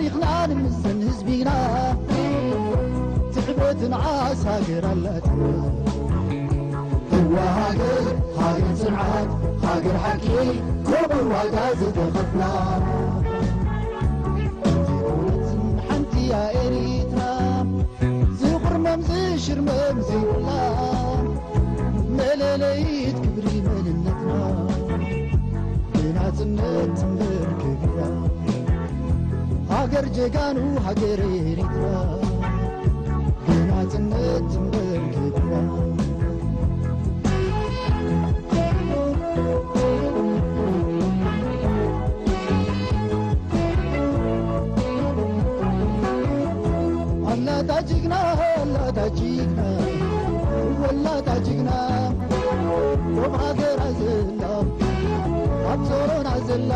ኢኽና ንምዘን ህዝቢና ትዕበትን ዓሳ ሃገር ኣላትና። እዋ ሃገር፣ ሃገር ጽንዓት፣ ሃገር ሓቂ፣ ክቡር ዋጋ ዝተኸፍላ። እውነትን ሓንቲ እያ ኤሪትራ፣ ዝቑርመም ዝሽርመም ዘይብላ፣ መለለይት ክብሪ መንነትና፣ ብናጽነት ትንበር ክብራ። ሃገር ጀጋኑ ሃገር ኤሪትራ፣ ብናጽነት ትንበር ክብራ። ኣላታ ጅግና፣ ኣላታ ጅግና፣ ወላታ ጅግና፣ ዶብ ሃገራ ዘላ፣ ኣብ ዞሮና ዘላ፣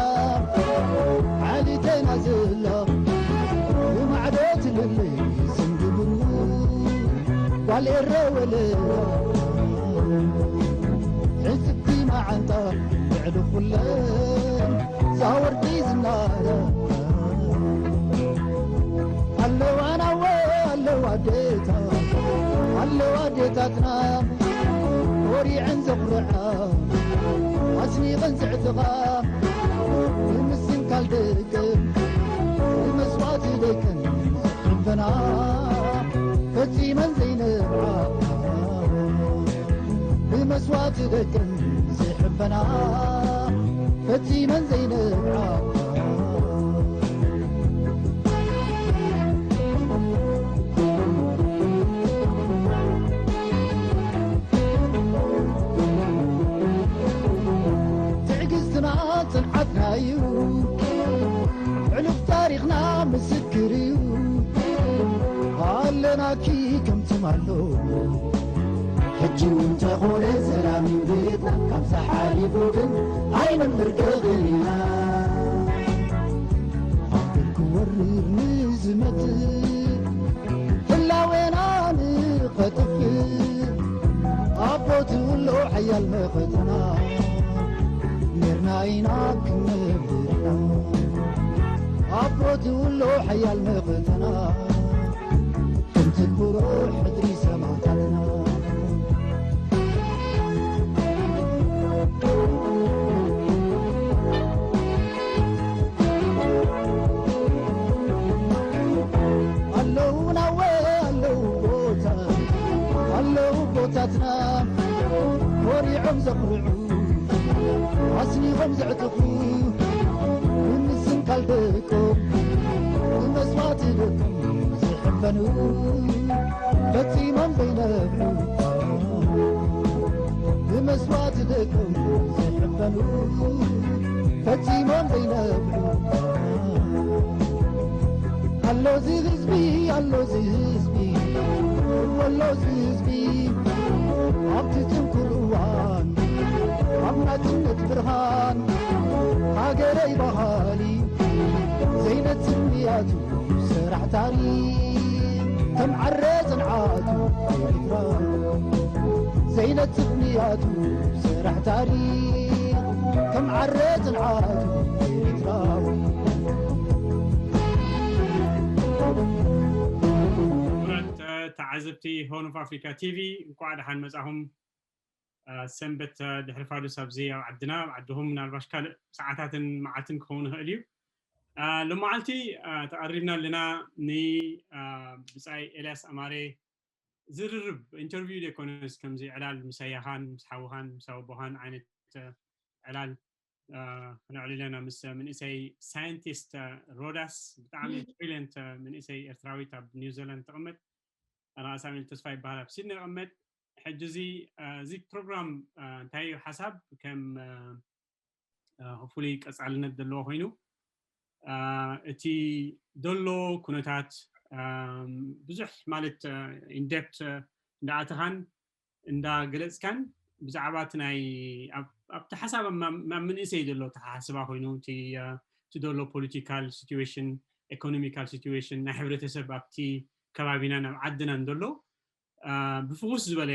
ዓሊቴና ዘላ፣ ብማዕዶ ትልለይ ዝንግብኒ፣ ጓል ኤረ ወለላ፣ ዕጽብቲ መዓንጣ ልዕሊ ኩለን ዛወርቲ ዝናዳ። ኣለዋ ናወ ኣለዋ ኣዴታት፣ ኣለዋ ኣዴታትና፣ ኮሪዐን ዘኹርዓ፣ ኣስኒቐን ዘዕጥቓ፣ ብምስንካል ደቀን፣ ብመስዋእቲ ደቀን ዝሕበና፣ ፈጺመን ዘይነብዓ፣ ብመስዋእቲ ደቀን ዝሕበና፣ ፈጺመን ዘይነብዓ። ትዕግስትና ጽንዓትና እዩ፣ ሕሉፍ ታሪኽና ምስክር እዩ። ኣለናኪ ከምቲ ማሎ፣ ሕጂ እውን ተኾነ ሰላም እዩ ቤትና፣ ካብዛ ሓሊፉ ግን ኣይንምርቅቕን ኢና። ሃገር ክወርር ንዝመጽእ፣ ህላዌና ንኸጥፍእ፣ ኣቦ ትብሎ ሓያል መኸተና፣ ኔርና ኢና ክንነብር ኢና። ኣቦ ትብሎ ሓያል መኸተና፣ ክንትግብሮ ሕድሪ ሰማእታትና። ኣለዉ ናወ ኣለዉ ቦታ፣ ኣለዉ ቦታትና፣ ኮሪዖም ዘኹርዑ፣ ኣስኒቖም ዘዕጥቑ፣ ብምስንካል ደቆም፣ ብመስዋእቲ ደቆም ዝሕበኑ፣ ፈጺሞም ዘይነብዑ፣ ብመስዋእቲ ደቆም ዝሕበኑ፣ ፈጺሞም ዘይነብዑ። ኣሎ እዚ ህዝቢ፣ ኣሎ እዚ ህዝቢ፣ ኣሎ እዚ ህዝቢ፣ ኣብቲ ጽንኩር እዋን፣ ኣብ ናጽነት ብርሃን፣ ሃገረይ በሃሊ፣ ዘይነጽፍ ንያቱ ሰራሕ ታሪኽ፣ ከም ዓረ ጽንዓቱ ኤርትራ፣ ዘይነጽፍ ንያቱ ሰራሕ ታሪኽ፣ ከም ዓረ ጽንዓቱ ኤርትራዊ። ክቡራት ተዓዘብቲ ሆርን ኦፍ ኣፍሪካ ቲቪ፣ እንኳዕ ደሓን መጻኹም። አ፣ ሰንበት፣ አ፣ ድሕሪ ፋዱስ ኣብዚ ኣብ ዓድና፣ ኣብ ዓድኹም ምናልባሽ ካልእ ሰዓታትን መዓትን ክኸውን ይኽእል እዩ። አ፣ ሎመዓልቲ፣ አ፣ ተቐሪብና ኣለና ን፣ አ፣ ብጻይ ኤልያስ ኣማረ ዝርርብ፣ ኢንተርቪው ዘይኮነስ፣ ከምዚ ዕላል ምስ ኣያኻን ምስ ሓውኻን ምስ ኣቦኻን ዓይነት፣ አ፣ ዕላል፣ አ፣ ክነዕልል ኣለና ምስ መንእሰይ ሳይንቲስት፣ አ፣ ሮዳስ፣ ብጣዕሚ ብሪልየንት፣ አ፣ መንእሰይ ኤርትራዊት ኣብ ኒውዚላንድ ትቕመጥ። ኣነ ኣሳሚል ተስፋ ይበሃል፣ ኣብ ሲድኒ ይቕመጥ። ሕጂ እዚ፣ አ፣ እዚ ፕሮግራም፣ አ፣ እንታይ እዩ ሓሳብ? ከም፣ አ፣ አ፣ ሆፕፉሊ ቀጻልነት ዘለዎ ኮይኑ፣ አ፣ እቲ ዘሎ ኩነታት፣ አ፣ ብዙሕ ማለት፣ አ፣ ኢንደፕት፣ አ፣ እንዳኣተኻን እንዳገለጽካን ብዛዕባ እቲ ናይ ኣብ-፣ ኣብቲ ሓሳብ ማ-፣ ማ-፣ ምንእሰይ ዘሎ ተሓሳስባ ኮይኑ እቲ፣ አ፣ እቲ ዘሎ ፖለቲካል ሲትዌሽን፣ ኢኮኖሚካል ሲትዌሽን ናይ ሕብረተሰብ ኣብቲ ከባቢናን ኣብ ዓድናን ዘሎ፣ አ፣ ብፍኹስ ዝበለ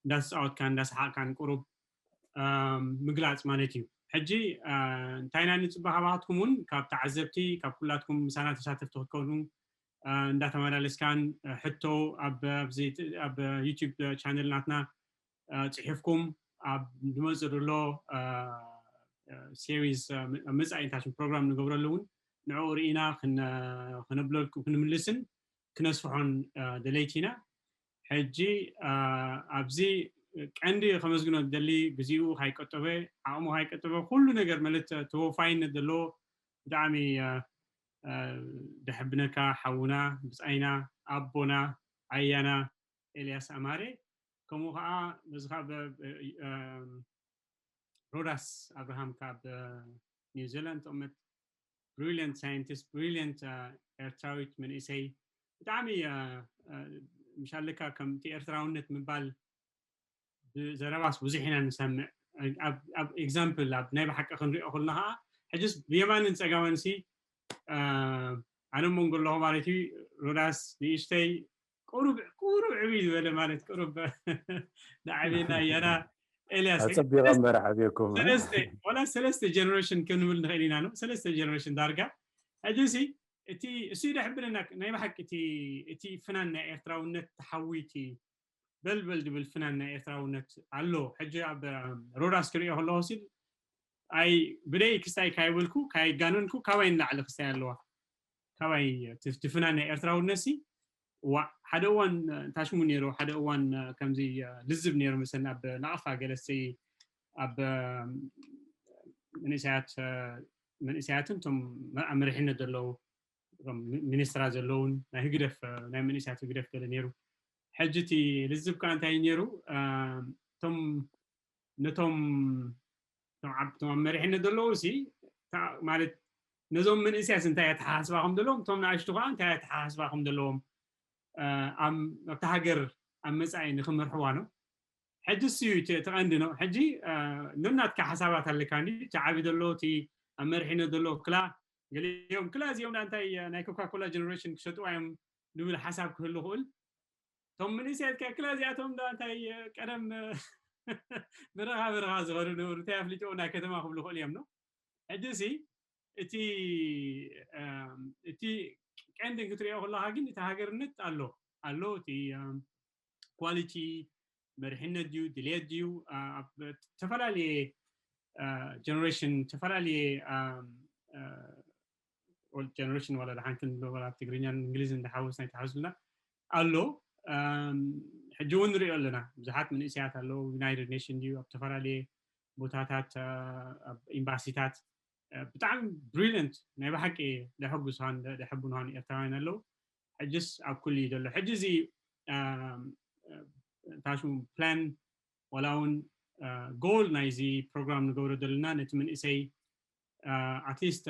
እንዳተጻወትካን እንዳሰሓቕካን ቁሩብ፣ አ፣ ምግላጽ ማለት እዩ። ሕጂ እንታይ ኢና ንፅበ ካባትኩም እውን ካብ ተዓዘብቲ ካብ ኩላትኩም ምሳና ተሳተፍቲ ክትከኑ እንዳተመላለስካን ሕቶ ኣብ ዩቲዩብ ቻነል ናትና ፅሒፍኩም ኣብ ዝመፅእ ዘሎ ሴሪስ መፃኢታችን ፕሮግራም ንገብረሉ እውን ንዕኡ ርኢና ክነብለልኩም ክንምልስን ክነስፍሖን ደለይቲ ኢና። ሕጂ ኣብዚ ቀንዲ ከመስግኖ ደሊ ግዜኡ ካይቀጠበ ዓቕሙ ካይቀጠበ ኩሉ ነገር ማለት ተወፋይነት ዘለዎ ብጣዕሚ ደሕብነካ ሓውና ብፃይና ኣቦና ኣያና ኤልያስ ኣማረ ከምኡ ከዓ በዚ ሮዳስ ኣብርሃም ካብ ኒውዚላንድ ተቕመጥ ብሪሊየንት ሳይንቲስት ብሪሊየንት ኤርትራዊት መንእሰይ ብጣዕሚ ምሻለካ ከምቲ ኤርትራውነት ምባል ብዘረባስ ብዙሕ ኢና ንሰምዕ ኣብ ኤግዛምፕል ኣብ ናይ ብሓቂ ክንሪኦ ከለና ከዓ ሕጅስ ብየማንን ፀጋመን ሲ ኣነ መንጎ ኣለኹ ማለት እዩ ሮዳስ ንእሽተይ ቁሩብ ቁሩብ ዕብይ ዝበለ ማለት ቁሩብ ንዓብየና እያና ኤልያስ ኣፀቢቐ እምበር ዓብየኩም ሰለስተ ወላ ሰለስተ ጀነሬሽን ክንብል ንኽእል ኢና ነው ሰለስተ ጀነሬሽን ዳርጋ ሕጂ ሲ እቲ እሱ ይደሕብረና ናይ ብሓቂ እቲ ፍናን ናይ ኤርትራውነት ተሓዊቲ በልበል ድብል ፍናን ናይ ኤርትራውነት ኣሎ ሕጂ ኣብ ሮዳስ ክሪኦ ከለኹ ሲል ኣይ ብደይ ክስታይ ካይብልኩ ካይጋነንኩ ካባይ ንላዕሊ ክስታይ ኣለዋ ካባይ ትፍናን ናይ ኤርትራውነት ሲ ዋ ሓደ እዋን ታሽሙ ነይሩ ሓደ እዋን ከምዚ ልዝብ ነይሩ መሰለኒ ኣብ ናቕፋ ገለሲ ኣብ መንእሰያት መንእሰያትን እቶም ኣብ መሪሕነት ዘለዉ ሚኒስትራ ዘለውን ናይ ህግደፍ ናይ መንእሰያት ህግደፍ ገለ ነይሩ ሕጂ እቲ ልዝብ ከዓ እንታይ ነይሩ እቶም ነቶም ኣብ መሪሕነት ዘለዉ ሲ ማለት ነዞም መንእስያስ እንታይ ኣተሓሳስባ ከም ዘለዎም እቶም ንኣሽቱ ከዓ እንታይ ኣተሓሳስባ ከም ዘለዎም ኣብቲ ሃገር ኣብ መፃኢ ንክመርሕዋ ነው ሕጂ እሱ እዩ ተቐንዲ ነው ሕጂ ነናትካ ሓሳባት ኣለካ እቲ ዓቢ ዘሎ እቲ ኣብ መሪሕነት ዘሎ ክላ ገሊኦም ክላ እዚኦም እንታይ ናይ ኮካኮላ ጀነሬሽን ክሸጥዋ እዮም ንብል ሓሳብ ክህሉ ክእል እቶም መንእሰያት ከ ክላ እዚኣቶም ዳ እንታይ ቀደም ብረኻ ብረኻ ዝኸዱ ነበሩ እንታይ ኣፍሊጥዎ ናይ ከተማ ክብሉ ክእሉ እዮም ነው ሕጂ ሲ እቲ እቲ ቀንዲ ክትሪኦ ከለካ ግን እቲ ሃገርነት ኣሎ ኣሎ እቲ ኳሊቲ መሪሕነት ድዩ ድልየት ድዩ ኣብ ዝተፈላለየ ጀነሬሽን ዝተፈላለየ ኦልድ ጀነሬሽን ዋላ ድሓን ክንብሎ ዋላ ኣብ ትግርኛን እንግሊዝን ዝሓወስ ናይ ተሓዝልና ኣሎ ሕጂ እውን ንሪኦ ኣለና ብዙሓት መንእሰያት ኣለዉ ዩናይትድ ኔሽን ድዩ ኣብ ዝተፈላለየ ቦታታት ኣብ ኤምባሲታት ብጣዕሚ ብሪሊየንት ናይ ብሓቂ ደሐጉስኻን ደሐቡንኻን ኤርትራውያን ኣለዉ ሕጅስ ኣብ ኩሉ እዩ ዘሎ ሕጂ እዚ ታሽሙ ፕላን ዋላ እውን ጎል ናይዚ ፕሮግራም ንገብሮ ዘለና ነቲ መንእሰይ ኣትሊስት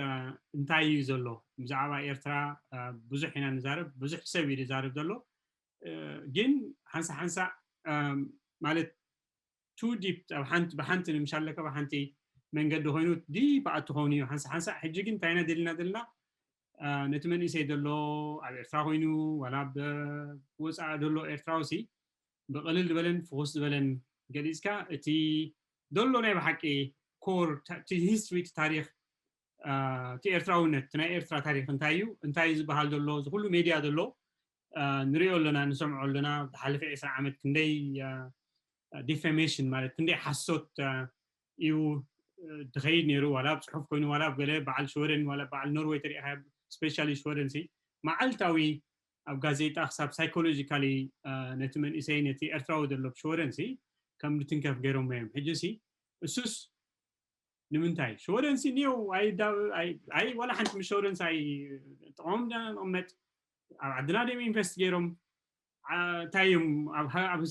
እንታይ እዩ ዘሎ ብዛዕባ ኤርትራ ብዙሕ ኢና ንዛረብ ብዙሕ ሰብ እዩ ዝዛረብ ዘሎ ግን ሓንሳ ሓንሳ ማለት ቱ ዲፕ ኣብ ሓንቲ ብሓንቲ ንምሻለካ ብሓንቲ መንገዲ ኮይኑ ዲፕ ኣትኸውን እዩ ሓንሳ ሓንሳ ሕጂ ግን እንታይ ኢና ደልና ዘለና ነቲ መንእሰይ ዘሎ ኣብ ኤርትራ ኮይኑ ዋላ ኣብ ወፃኢ ዘሎ ኤርትራዊ ሲ ብቕልል ዝበለን ፍኹስ ዝበለን ገሊፅካ እቲ ዘሎ ናይ ብሓቂ ኮር ሂስትሪ እቲ ታሪክ እቲ ኤርትራውነት ናይ ኤርትራ ታሪክ እንታይ እዩ እንታይ ዝበሃል ዘሎ እዚ ኩሉ ሜድያ ዘሎ ንሪኦ ኣለና ንሰምዖ ኣለና ዝሓለፈ ዕስራ ዓመት ክንደይ ዲፌሜሽን ማለት ክንደይ ሓሶት እዩ ዝኸይድ ነይሩ ዋላ ኣብ ፅሑፍ ኮይኑ ዋላ ኣብ ገለ በዓል ሽወደን ዋላ በዓል ኖርወይ ተሪኢኻ ስፔሻሊ ሽወደን ሲ መዓልታዊ ኣብ ጋዜጣ ክሳብ ሳይኮሎጂካሊ ነቲ መንእሰይ ነቲ ኤርትራዊ ዘሎ ሽወደን ሲ ከም ንትንከፍ ገይሮም እዮም ሕጂ ሲ እሱስ ንምንታይ ሽወደን ሲ ኒው ኣይ ዋላ ሓንቲ ምስ ሸወደን ሲ ኣይ ጥቕሞም ኢና ንቕመጥ ኣብ ዓድና ደም ኢንቨስት ገይሮም እንታይ እዮም ኣብ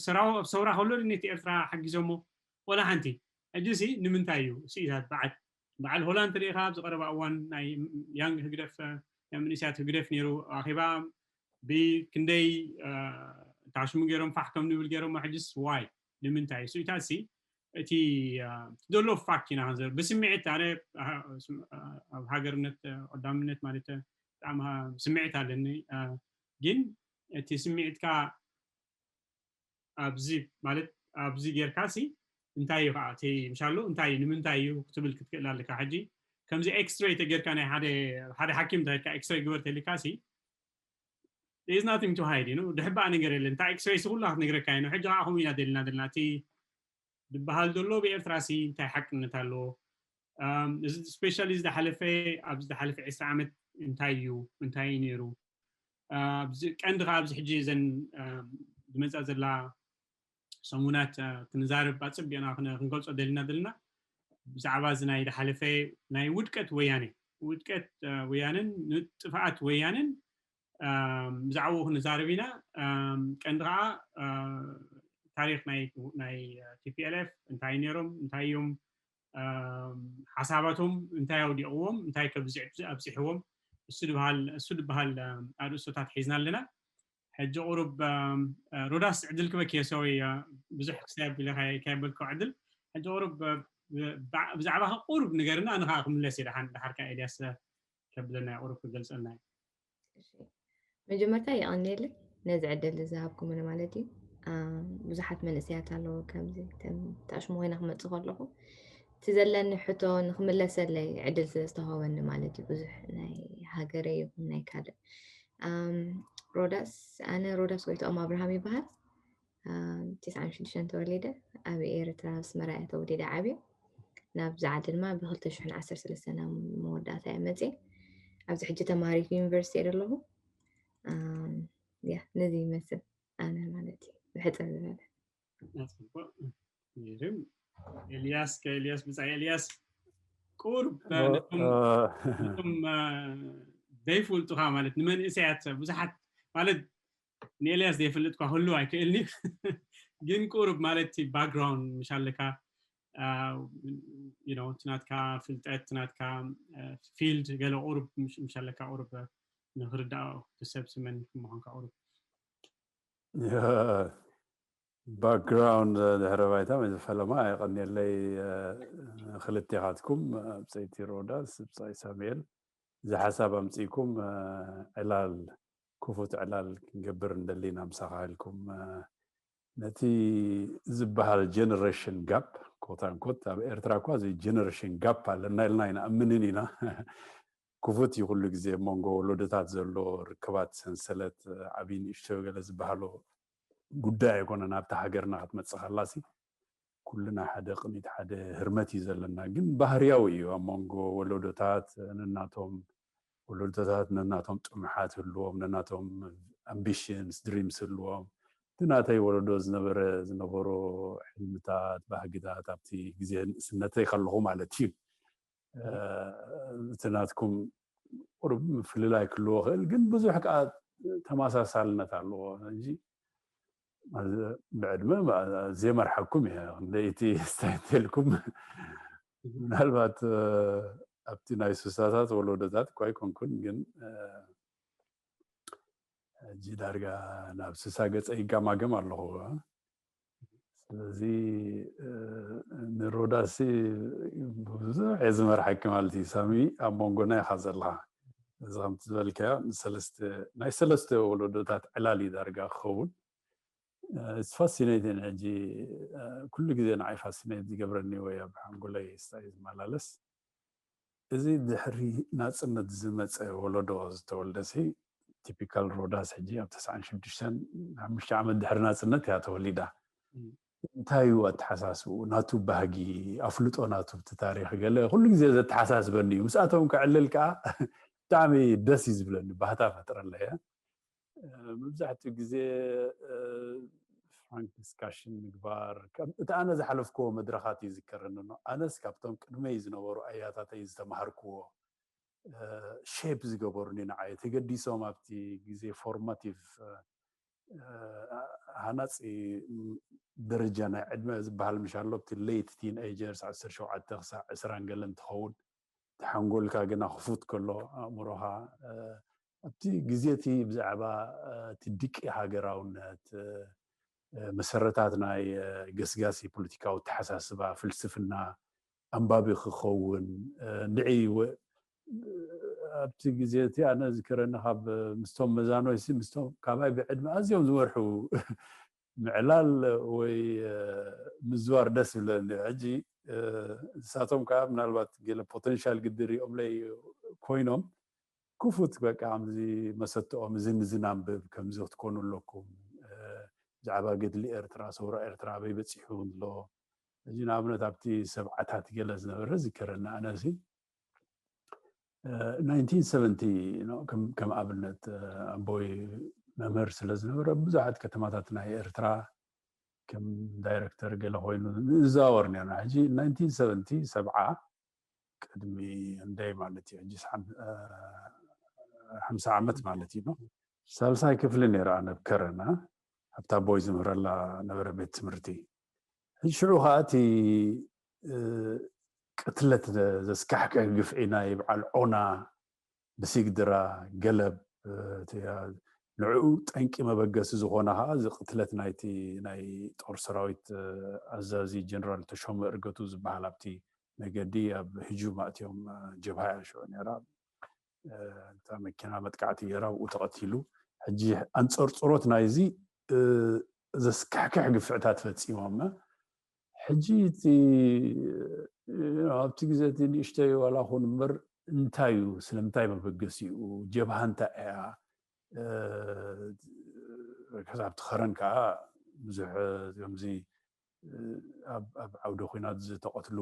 ሰውራ ከሎ ነቲ ኤርትራ ሓጊዞሞ ወላ ሓንቲ ሕጂ ሲ ንምንታይ እዩ ስኢታት በዓል በዓል ሆላንድ ሪኢኻ ኣብዚ ቀረባ እዋን ናይ ያንግ ህግደፍ ናይ መንእስያት ህግደፍ ነይሩ ኣኼባ ብክንደይ ታሽሙ ገይሮም ፋሕ ከም ንብል ገይሮም ሕጅስ ዋይ ንምንታይ ስኢታት ሲ እቲ ዘሎ ፋክት ኢና ክንዘር ብስምዒት ኣነ ኣብ ሃገርነት ቀዳምነት ማለት ብጣዕሚ ስምዒት ኣለኒ ግን እቲ ስምዒትካ ኣብዚ ማለት ኣብዚ ጌርካ ሲ እንታይ እዩ ከዓ እቲ ምሻሉ እንታይ እዩ ንምንታይ እዩ ክትብል ክትክእል ኣለካ። ሕጂ ከምዚ ኤክስሬይ ተጌርካ ናይ ሓደ ሓደ ሓኪም ተካ ኤክስሬይ ግበር ተልካሲ is nothing to hide you know ድሕባእ ነገር የለን። እንታይ ኤክስሬይ ስኩላ ክትነግረካ እዩ። ሕጂ ከዓ ከምኡ ኢና ደልና ዘለና እቲ ዝበሃል ዘሎ ብኤርትራ ሲ እንታይ ሓቅነት ኣለዎ? እዚ ስፔሻሊ ዝሓለፈ ኣብዚ ዝሓለፈ ዕስራ ዓመት እንታይ እዩ እንታይ እዩ ነይሩ? ቀንዲ ከዓ ኣብዚ ሕጂ እዘን ዝመፃ ዘላ ሰሙናት ክንዛረብ ኣፅቢቕና ክንገልፆ ደልና ዘለና ብዛዕባ እዚ ናይ ዝሓለፈ ናይ ውድቀት ወያነ ውድቀት ወያንን ንጥፍኣት ወያንን ብዛዕባኡ ክንዛረብ ኢና። ቀንዲ ከዓ ታሪክ ናይ ቲፒኤልኤፍ እንታይ ነይሮም እንታይ እዮም ሓሳባቶም እንታይ ኣውዲቕዎም እንታይ ከብዝሕ ኣብፅሕዎም እሱ ዝበሃል ኣርእስቶታት ሒዝና ኣለና። ሕጂ ቁሩብ ሮዳስ ዕድል ክበክ እየ ሶሪ ብዙሕ ክሳብ ካይበልከው ዕድል ሕጂ ቁሩብ ብዛዕባ ቁሩብ ንገርና ንካ ክምለስ እየ ደሓን ደሓርካ ኤልያስ ከብለና ቁሩብ ክገልፀልና እዩ። መጀመርታ የቐንየልን ነዚ ዕድል ዝሃብኩምኒ ማለት እዩ። ብዙሓት መንእሰያት ኣለዉ ከምዚ ተሽሙ ኮይነ ክመፅእ ከለኹ እቲ ዘለኒ ሕቶ ንክምለሰለይ ዕድል ስለ ዝተዋህበኒ ማለት እዩ። ብዙሕ ናይ ሃገረ ይኹን ናይ ካልእ ሮዳስ ኣነ ሮዳስ ጎይትኦም ኣብርሃም ይበሃል። ትስዓን ሽዱሽተን ተወሊደ ኣብ ኤርትራ ኣብ ኣስመራ እየ ተወሊደ ዓብየ። ናብዚ ዓዲ ድማ ብ ክልተ ሽሕን ዓሰርተ ሰለስተን ኣብ መወዳእታ እየ መፅየ። ኣብዚ ሕጂ ተማሃሪት ዩኒቨርሲቲ እየ ዘለኹ። ያ ነዚ ይመስል ኣነ ማለት እዩ ብሕፅር ዝበለ። ኤልያስ ከኤልያስ ብፃይ ኤልያስ ቁሩብ ነቶም ዘይፍልጡካ ማለት ንመንእሰያት ብዙሓት ማለት ንኤልያስ ዘይፈልጥኳ ህሉ ኣይክእልኒ ግን ቁሩብ ማለት ባክግራውንድ ምሽ ኣለካ እቲ ናትካ ፍልጠት ናትካ ፊልድ ገለ ቁሩብ ምሽ ኣለካ ቁሩብ ንክርዳኦ ትሰብ ስመን ምዃንካ ቁሩብ ባክግራውንድ ድሕረ ባይታ መዚ ፈለማ የቐንየለይ ክልቴኻትኩም ብፀይቲ ሮዳስ ብፀይ ሳሙኤል እዚ ሓሳብ ኣምፅእኩም ዕላል ክፉት ዕላል ክንገብር እንደሊና ምሳኻ ኢልኩም ነቲ ዝበሃል ጀነሬሽን ጋፕ ኮት ኣንኮት ኣብ ኤርትራ እኳ እዚ ጀነሬሽን ጋፕ ኣለና ኢልና ኣይንኣምንን ኢና ክፉት እዩ ኩሉ ግዜ ኣብ መንጎ ወለዶታት ዘሎ ርክባት ሰንሰለት ዓብዪ ንእሽቶ ገለ ዝበሃሎ ጉዳይ ኣይኮነን ኣብታ ሃገርና ክትመፅእ ከላሲ ኩልና ሓደ ቅኒት ሓደ ህርመት እዩ ዘለና ግን ባህርያዊ እዩ ኣብ መንጎ ወለዶታት ነናቶም ወለዶታት ነናቶም ጥሙሓት ህልዎም ነናቶም ኣምቢሽንስ ድሪምስ ህልዎም እቲ ናተይ ወለዶ ዝነበረ ዝነበሮ ሕልምታት ባህግታት ኣብቲ ግዜ ንእስነተይ ከለኹ ማለት እዩ እቲ ናትኩም ቁሩብ ምፍልላይ ክልዎ ክእል ግን ብዙሕ ከዓ ተመሳሳልነት ኣለዎ ሕጂ ብዕድመ ዘይመርሓኩም እየ ክንደይቲ ስታይ እንተልኩም ምናልባት ኣብቲ ናይ ስሳታት ወለዶታት እኳ ኣይኮንኩን ግን ሕጂ ዳርጋ ናብ ስሳ ገፀ ይጋማገም ኣለኹ ስለዚ ንሮዳሲ ብዙሕ እየ ዝመርሓኪ ማለት እዩ ሳሚ ኣብ መንጎና ኢኻ ዘለኻ እዚ ከምቲ ዝበልካዮ ንሰለስተ ናይ ሰለስተ ወለዶታት ዕላል እዩ ዳርጋ ክኸውን ፋሲኔትን ሕጂ ኩሉ ግዜ ንዓይ ፋሲኔት ዝገብረኒ ወይ ኣብ ሓንጎለይ ስታይ ዝመላለስ እዚ ድሕሪ ናፅነት ዝመፀ ወለዶ ዝተወልደሲ ቲፒካል ሮዳስ ሕጂ ኣብ ተስዓን ሽዱሽተን ሓሙሽተ ዓመት ድሕሪ ናፅነት እያ ተወሊዳ እንታይ እዩ ኣተሓሳስቡ ናቱ ባህጊ ኣፍልጦ ናቱ ብቲ ታሪክ ገለ ኩሉ ግዜ ዘተሓሳስበኒ እዩ ምስኣቶም ክዕልል ከዓ ብጣዕሚ ደስ እዩ ዝብለኒ ባህታ ፈጥረለየ መብዛሕትኡ ግዜ ፍራንክ ዲስካሽን ምግባር እቲ ኣነ ዝሓለፍክዎ መድረኻት እዩ ዝከረኒ ኣሎ ኣነስ ካብቶም ቅድመይ ዝነበሩ ኣያታተይ ዝተማሃርክዎ ሼፕ ዝገበሩኒ ንዓየ ተገዲሶም ኣብቲ ግዜ ፎርማቲቭ ሃናፂ ደረጃ ናይ ዕድመ ዝበሃል ምሽ ኣሎ ኣብቲ ሌት ቲን ኤጀርስ ዓሰርተ ሸውዓተ ክሳዕ ዕስራን ገለን ትኸውን ተሓንጎልካ ግና ክፉት ከሎ ኣእምሮኻ ኣብቲ ግዜ እቲ ብዛዕባ እቲ ድቂ ሃገራውነት መሰረታት ናይ ገስጋሲ ፖለቲካዊ ተሓሳስባ ፍልስፍና ኣንባቢ ክኸውን ንዒ ኣብቲ ግዜ እቲ ኣነ ዝከረኒ ካብ ምስቶም መዛኖይ ምስቶም ካባይ ብዕድመ ኣዝዮም ዝመርሑ ምዕላል ወይ ምዝዋር ደስ ይብለኒ። ሕጂ ንሳቶም ከዓ ምናልባት ገለ ፖተንሻል ግዲ ሪኦምለይ ኮይኖም ክፉት በቃ ከምዚ መሰትኦም እዚ ንዚ ናንብብ ከምዚ ክትኮኑ ኣለኩም። ብዛዕባ ገድሊ ኤርትራ፣ ሰውራ ኤርትራ ኣበይ በፂሑ ኣሎ። እዚ ንኣብነት ኣብቲ ሰብዓታት ገለ ዝነበረ ዝከረና ኣነሲ ናይንቲን ሰቨንቲ ከም ኣብነት ኣቦይ መምህር ስለ ዝነበረ ብዙሓት ከተማታት ናይ ኤርትራ ከም ዳይረክተር ገለ ኮይኑ ንዘዋወር ነርና። ሕጂ ናይንቲን ሰቨንቲ ሰብዓ ቅድሚ እንደይ ማለት እዩ ሕጂ ሓምሳ ዓመት ማለት እዩ። ሳልሳይ ክፍሊ ነይረ ኣነ ኣብ ከረና ኣብታ ኣቦይ ዝምህረላ ነበረ ቤት ትምህርቲ። ሕጂ ሽዑ ከዓ እቲ ቅትለት ዘስካሕክሕ ግፍዒ ናይ በዓል ዖና ብሲግድራ ገለብ ንዕኡ ጠንቂ መበገሲ ዝኾነ ከዓ እዚ ቅትለት ናይቲ ናይ ጦር ሰራዊት ኣዛዚ ጀነራል ተሾመ እርገቱ ዝበሃል ኣብቲ መገዲ ኣብ ህጁም ኣእትዮም ጀብሃ እያ ሽዑ ነይራ። እታ መኪና መጥቃዕቲ ገይራ ኣብኡ ተቐቲሉ። ሕጂ ኣንፀርፅሮት ናይዚ ዘስካሕክሕ ግፍዕታት ፈፂሞም። ሕጂ እቲ ኣብቲ ግዜ እቲ ንእሽተይ ዋላ ኹን እምበር እንታይ እዩ? ስለምንታይ መበገሲኡ? ጀብሃ እንታይ እያ? ከዛ ኣብቲ ኸረን ከዓ ብዙሕ ከምዚ ኣብ ዓውደ ኲናት ዝተቐትሉ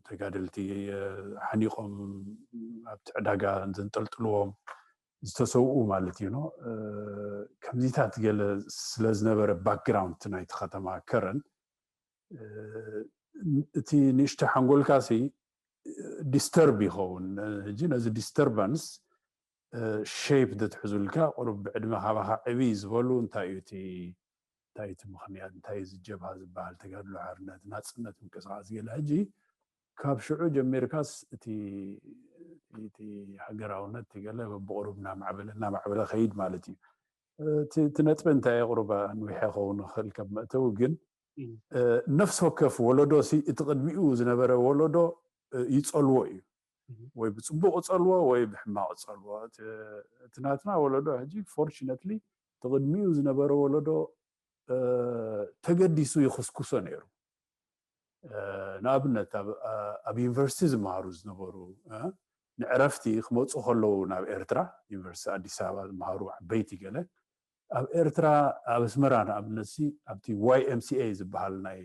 ተጋደልቲ ሓኒቖም ኣብቲ ዕዳጋ ዘንጠልጥልዎም ዝተሰውኡ ማለት እዩ። ከምዚታት ገለ ስለ ዝነበረ ባክግራውንድ ናይቲ ከተማ ከረን እቲ ንእሽቶ ሓንጎልካ ሲ ዲስተርብ ይኸውን። ሕጂ ነዚ ዲስተርባንስ ሼፕ ዘትሕዙልካ ቁሩብ ብዕድመ ካባኻ ዕብይ ዝበሉ እንታይ እዩ እቲ እንታይ እቲ ምኽንያት እንታይ እዩ ዝጀብሃ ዝበሃል ተጋድሎ ሓርነት ናፅነት ምንቅስቃስ ገለ ሕጂ ካብ ሽዑ ጀሚርካስ እቲ እቲ ሃገራውነት እቲ ገለ በብቁሩብ እናማዕበለ እናማዕበለ ከይድ ማለት እዩ። እቲ ነጥቢ እንታይ ቁሩብ ኣንዊሐ ከውን ንኽእል ካብ መእተዊ ግን ነፍሲ ወከፍ ወለዶ ሲ እቲ ቅድሚኡ ዝነበረ ወለዶ ይፀልዎ እዩ። ወይ ብፅቡቅ ይፀልዎ ወይ ብሕማቅ ይፀልዎ። እቲ ናትና ወለዶ ሕጂ ፎርቹነትሊ እቲ ቅድሚኡ ዝነበረ ወለዶ ተገዲሱ ይኽስኩሶ ነይሩ። ንኣብነት ኣብ ዩኒቨርሲቲ ዝመሃሩ ዝነበሩ ንዕረፍቲ ክመፁ ከለዉ ናብ ኤርትራ ዩኒቨርሲቲ ኣዲስ ኣበባ ዝመሃሩ ዓበይቲ ገለ ኣብ ኤርትራ ኣብ ኣስመራ ንኣብነት ኣብቲ ዋይ ኤም ሲ ኤ ዝበሃል ናይ